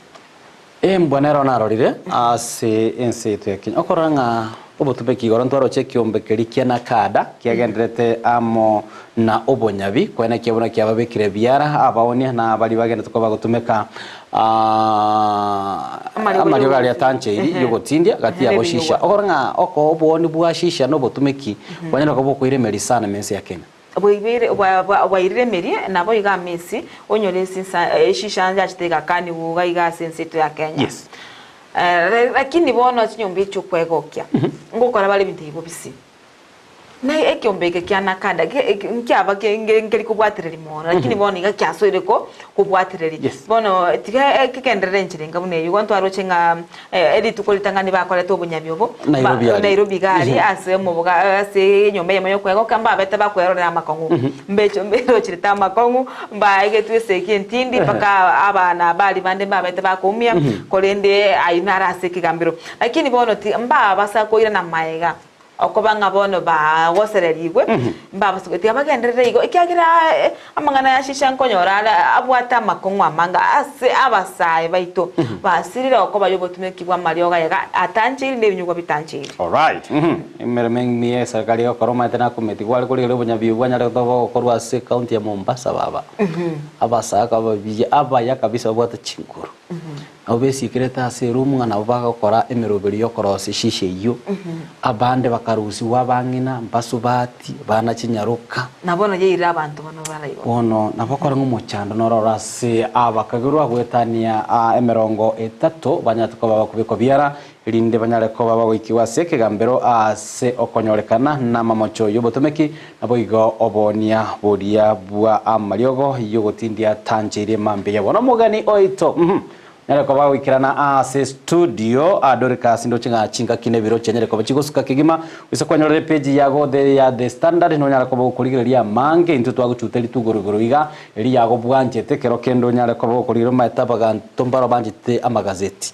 Embwa nero narorire ase ense yaito ya Kenya. Okorora ng'a obotumeki igoro ntwaroche ekiombe keria kia Nakada kiagenderete amo na obonyabi, koenekia buna kiababekire ebiara abaonia na baria bagenderete koba bagotumeka. Amariogo Amariogo aria yogotindia. atancheiri Ehe. yogotindia gati Ehe, yabo nebinyugwa. shisha. Okore ng'a oko obwoni bwa shisha na obotumeki bwanyare koba bokoira emeri sana ime ense ya Kenya. Bwaibire bwa bwa bwairire emeri, nabo iga amesi, onyore esinsa eshisha yachete egakaniwa iga iga ase ense yaito ya Kenya. Yes. Lakini bono chinyomba echi chi'okwegokia, ngokora bare ebinto ebi bobisi. Na ekeombe eke kia Nakada nkiaba nkeri kobwatereria mono, lakini bono iga kiasoire ko kobwatereria. Yes. Bono tiga kegenderere enchera enga buna eyio, igo ntwaroche ng'a rituko ritang'ani bakorete obonyabi obo, Nairobi aria. Nairobi iga aria ase omoboga ase enyomba eyemo yokwegoka mbabete bakwerorera amakong'u. Mbecho mberocherete amakong'u, mbaegetwe esegi entindi mpaka abana baria bande mbabete bakoumia, korende ayio naro ase ekegambero. Lakini bono ti mbabasa koirana magega. Okoba ng'a bono bagosererigwe, mbabase tiga bagenderere igo, ekiagera amang'ana ya shisha nkonyora are abwate amakong'u amange ase abasae baito, basirire okoba y'obotumeki bw'amariogo aye atancheiri na ebinyugwa bitancheiri. Alright, emeremo emiya eserikari egokora omanyete nakumeti gware korigereria obonyabiu bwanyare gotoba bogokorwa ase ecounty ya Mombasa baba. Abasae ababiya abaya kabisa babwate chinguru. Nabo besikerete ase eroom ng'a nabo bagokora emeroberi y'okorosia eshisha eyio, abande bakarusigwa abang'ina, mbasubati, bana chinyaroka. Na bono yairire abanto bano bara igoro. Bono nabakore ng'a omochando nororo ase abakagerwa goetania emerongo etato banyarete koba bakobekwa biara, erinde banyare koba bagoikigwa ase ekegambero ase okonyorekana namamocho y'obotomeki, naboigo oboonia boria bwa amariogo y'ogotindia tancheirie mambia yabo. Nomogeni oito nyare koba goikerana ase studio Dorcas ndoche ng'a chingaki na ebiro chianyare koba chigosuka kegima gose kwanyorera epage yago the ya The Standard nonyare koba gokorigereria amange intwe twagochuta ritugo rigoro iga eri yagobwanchete kero kende onyare koba gokorigereria omanyete abaganto mbaro banchete amagazeti.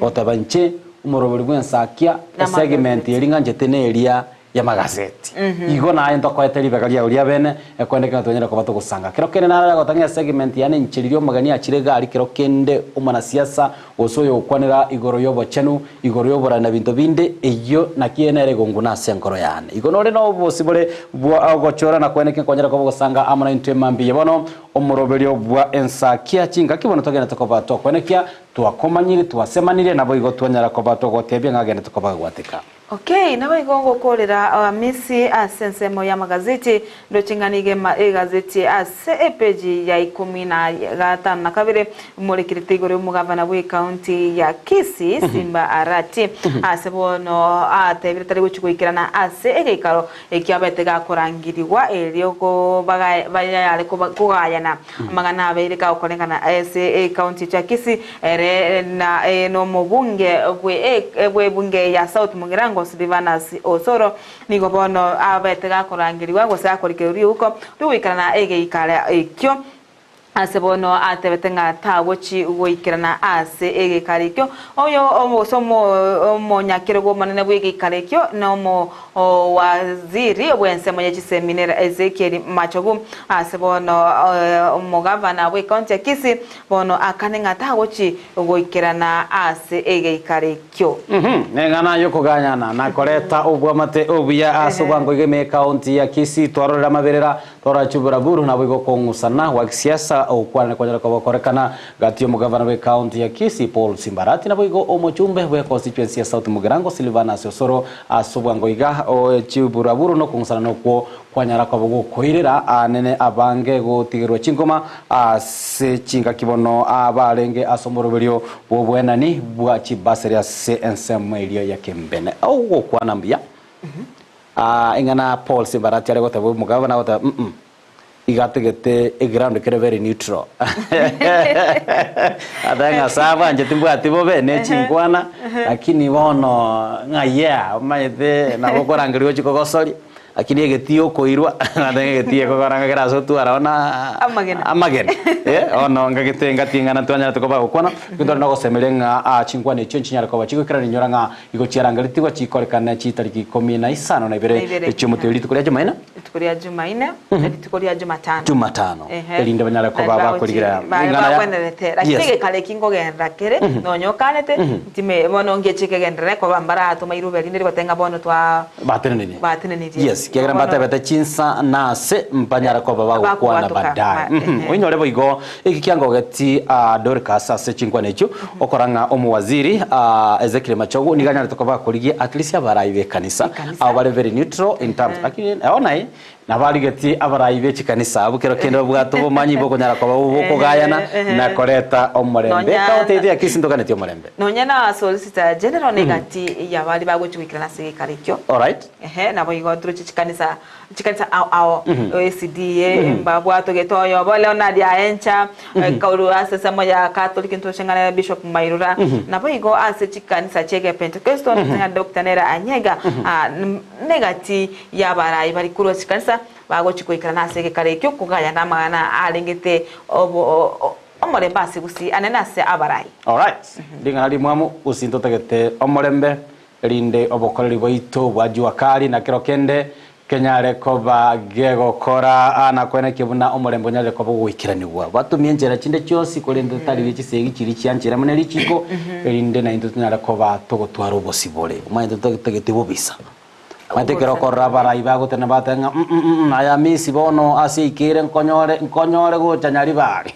Goteba inche, omoroberi bw'ensakia, esegment eria ng'anchete neria y'amagazeti. Igo naye ntokoete ribega riao ria bene, ekwende ekero twanyare koba togosanga. Kero kende narare goteba ng'a esegment yane inche riria omogeni achire iga aria kero kende omonasiasa gose oyogokwanera igoro y'obochenu, igoro y'oborani na binto binde, eyio naki eye nere egonguna ase enkoro yane. Igo nore nobosibore bwa ogochora na kwene ki nkonyara koba ogosanga amo naintwe mambia bono, omoroberio bwa ensakia chingaki bono togenderete koba tokwenekia Twakomanyire, twasemanire, naboigo twanyara koba togotebia ng'a agenderete koba agwateka. Okay, naboigo ngokorera Hamisi ase ensemo y'amagazeti, ndoche ng'a nigo ema egazeti ase epeji ya ikomi na gatano na kabere morekerete igoro y'omogavana bw'ecounty ya Kisii Simba Arati ase bono atebire tari gochia goikerana ase egeikaro ekio abete gakorangirigwa erio bayare kogayana Amang'ana abeire gakoreng'ana ase ecounty ya Kisii ere na nomobunge bw'ebunge ya South Mugirango Silvanus Osoro nigo bono abete gakorangerigwa gose gakorikerwa riuko rigoikerana egeikaro ekio ase bono atebete ng'a tagochi goikerana ase egeikaro ekio. Oyo gose omonyakerogo omonene bw'egeikaro ekio nomo Owaziri bw'ensemo ye chisemi nere Ezekiel Machogu ase bono omogavana bw'ecounty ya Kisii bono akane ng'a tagochi goikerana ase egeikaro ekio. Neng'ana y'okoganyana na koreta obwamate obuya ase obwango iga ime y'ecounty ya Kisii twarorera amaberera twarora chiburaburu naboigo okong'usana gwa gisiasa ogokwanera kwanyare koba gokorekana Gati y'omogavana bw'ecounty ya Kisii Paul Simbarati naboigo omochumbe bwe constituency ya South Mugirango Silvanus Osoro ase obwango iga chiburaburu nokong'usana nokwo kwanyara koba gokoirera anene abange gotigerwa chingoma ase chingaki bono abarenge ase omoroberio bw'oboenani bwa chibasari ase ensemo eria ya Kembene. Ogokwana mbuya ing'ana Paul Simbarati are goteba omogavana agoteba mm. Iga atagete eground kere very neutral. Atebe ng'a sawa inche timbwati bobe ne chinkwana, lakini bono ng'a yeah omanyete nabo okorangeria gochia kogosoria, lakini egetii okoirwa atebe ng'a egetii ekogora ng'a kera ase otwara bono Amagena. amagena eh, bono ngagete ngati eng'ana twanyarete koba gokwana, lakini tore nogosemeria ng'a chinkwana echio nchinyare koba chigoikerana inyora ng'a igo chiarangeretigwe chikorekane chitariki ikomi na isano na ibere Na ibere. echiomotienyi rituko ria Jumaine. Rituko ria Jumaine, na rituko ria Jumatano. Jumatano, Ehe. erinde banyare koba Naende bakorigera bagochi- ba- ing'ana ya- bagwenerete. Lakini Yes. egekare eki nkogenderera kere, nonya okanete, ntime bono ngeche kegenderere koba mbaratoma irube rinde rigoteba ng'a bono twa Batenenirie. batenenirie. Yes. Yes, kiagera Bono. mbatebete chinsa na ase mbanyare koba bagokwana Bakobwatoka, baadaye. ma- ehe. Oinyore boigo eki kiangogeti Dorcas ase chinkwana echio okora ng'a omowaziri Ezekiel Machogu nigo anyarete koba akorigia at least abarai b'ekanisa Ekanisa. abo bare very neutral in terms lakini naye Nabarigetie abarai be chikanisa abwo kero kende babwate obomanyi bokonyara koba bokogayana na koreta omorembe. Nonya- Ekaunti yaito ya Kisii ntoganetie omorembe. Nonya na Solicitor General negati y'abaria bagochia goikerana ase egekaro ekio. Alright. Ehe, nabo igo toroche chikanisa chikanisa ao ao SDA mbabwatogete oyobo Leonard Aencha korwa ase ensemo ya Catholic ntoroche ng'a nere Bishop Mairura nabo igo ase chikanisa chia Egepentekosto ntoroche ng'a Doctor nere Anyega Negati y'abarai baria korwa chikanisa bagochia goikerana ase egekaro ekio kogayana amang'ana arengete omorembe ase gusii anene ase abarai. Alright, ring'ana rimwamu gusii ntotagete omorembe erinde obokoreri bwaito bwa jua kali na kero kende kenyare koba gegokora na koenekia buna omorembe onyarire koba ogoikeranigwa. Batumie enchera chinde chionsi korende totaririe chisegi chiria chianchera buna richiko erinde naintwe tonyare koba togotwara obosibore. Omanyete totagete bobisa. Omanyete ekero okorora abarai bagotena bateba ng'a mm aya Amisi bono ase aikere nkonyore nkonyore gocha Nyaribari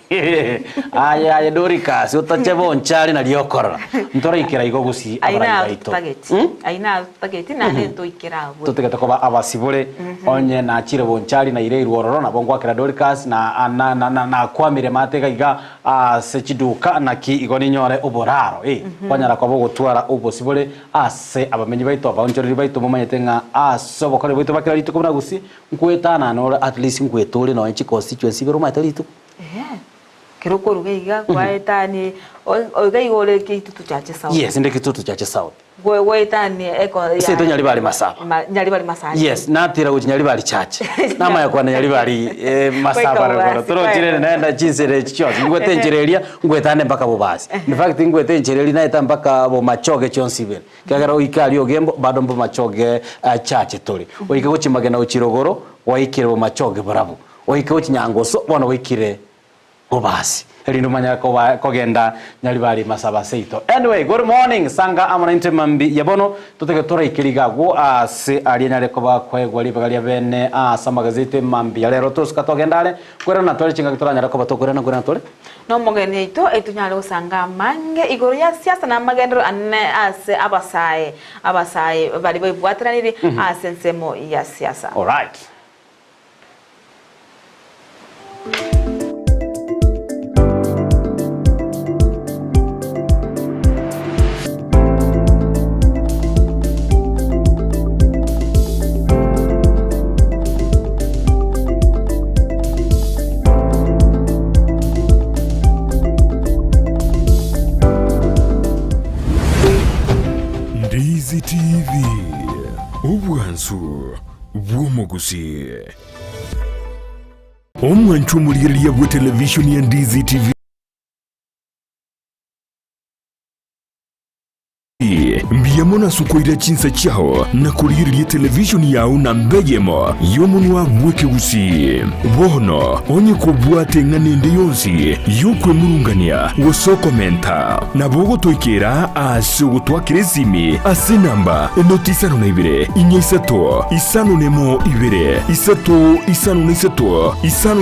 aye aye Doricas otache bonchari nario okorora. Ntoraikera igo gusii Ayio abarai naro baito. totageti. Ayio naro totageti naende ntoikere abwo. Totagete koba abasibore onye nachire bonchari naireirwe ororo nabo ngoakera Doricas na na na nakwamire mate iga iga Ase chiduka, naki igo ninyore oboraro, ee, kwanyara koba ogotwara obosibore ase abamenyi baito, abaonchoreri baito, momanyete ng'a ase obokoreri bwaito bwa kera rituko buna gusii, nkoetanana ore at least nkoeta ore nonye chiconstituency ibere omanyete rituko. Eeh, kero okoruga iga kwaetania iga iga ore Kitutu Chache South. Yes, inde Kitutu Chache South. Goetania eko ya Seito Nyaribari Masaba. Ma, Nyaribari Masaba. Yes, natira gochia Nyaribari Church. Namanya kwana Nyaribari eh, Masaba Goika rogoro. Bobasi, Torochire kwenda. naenda chinsere echi chionsi. Ngwete enchera eria, ngwetane mpaka Bobasi. In fact, ngwete enchera eria naeta mpaka Bomachoge chionsi ibere. Ekiagera oike aria Ogembo, bado Bomachoge eh, Church tore. Oike gochia Magena gochia rogoro, gwaikire Bomachoge barabwo. Oike gochia Nyangoso, bono gwaikire Bobasi, erinde omanye koba kogenda Nyaribari masaba seito. Anyway, good morning sanga amo naintwe mambi ya bono totege toraike riga agwo ase aria nyare koba koegwa ribaga ria bene ase amagazeti mambi ya rero tosuka togenda are kwerana tore chingaki toranyare koba tokoirana nkoirana tore. Nomogeni oito etonyare gosanga amange igoro ya siasa na amagenderero anene ase abasae abasae baria baibwateraniri ase ensemo ya siasa. Alright. Ndizi TV, obwansu bw'omogusii. Omwanchwa omorigereria bw'etelevishoni ya Ndizi TV mbuya mono ase okoira chinsa chiao na korigereria etelevishoni yao namba eyemo y'omonwa bw'ekegusii. Bono onye kobwate eng'ana ende yonsi y'okwemurungania gose okomenta, nabo ogotoikera ase ogotwakera esimi ase enamba enoti isano na ibere, inya isato, isano nemo ibere, isato, isano na isato, isano.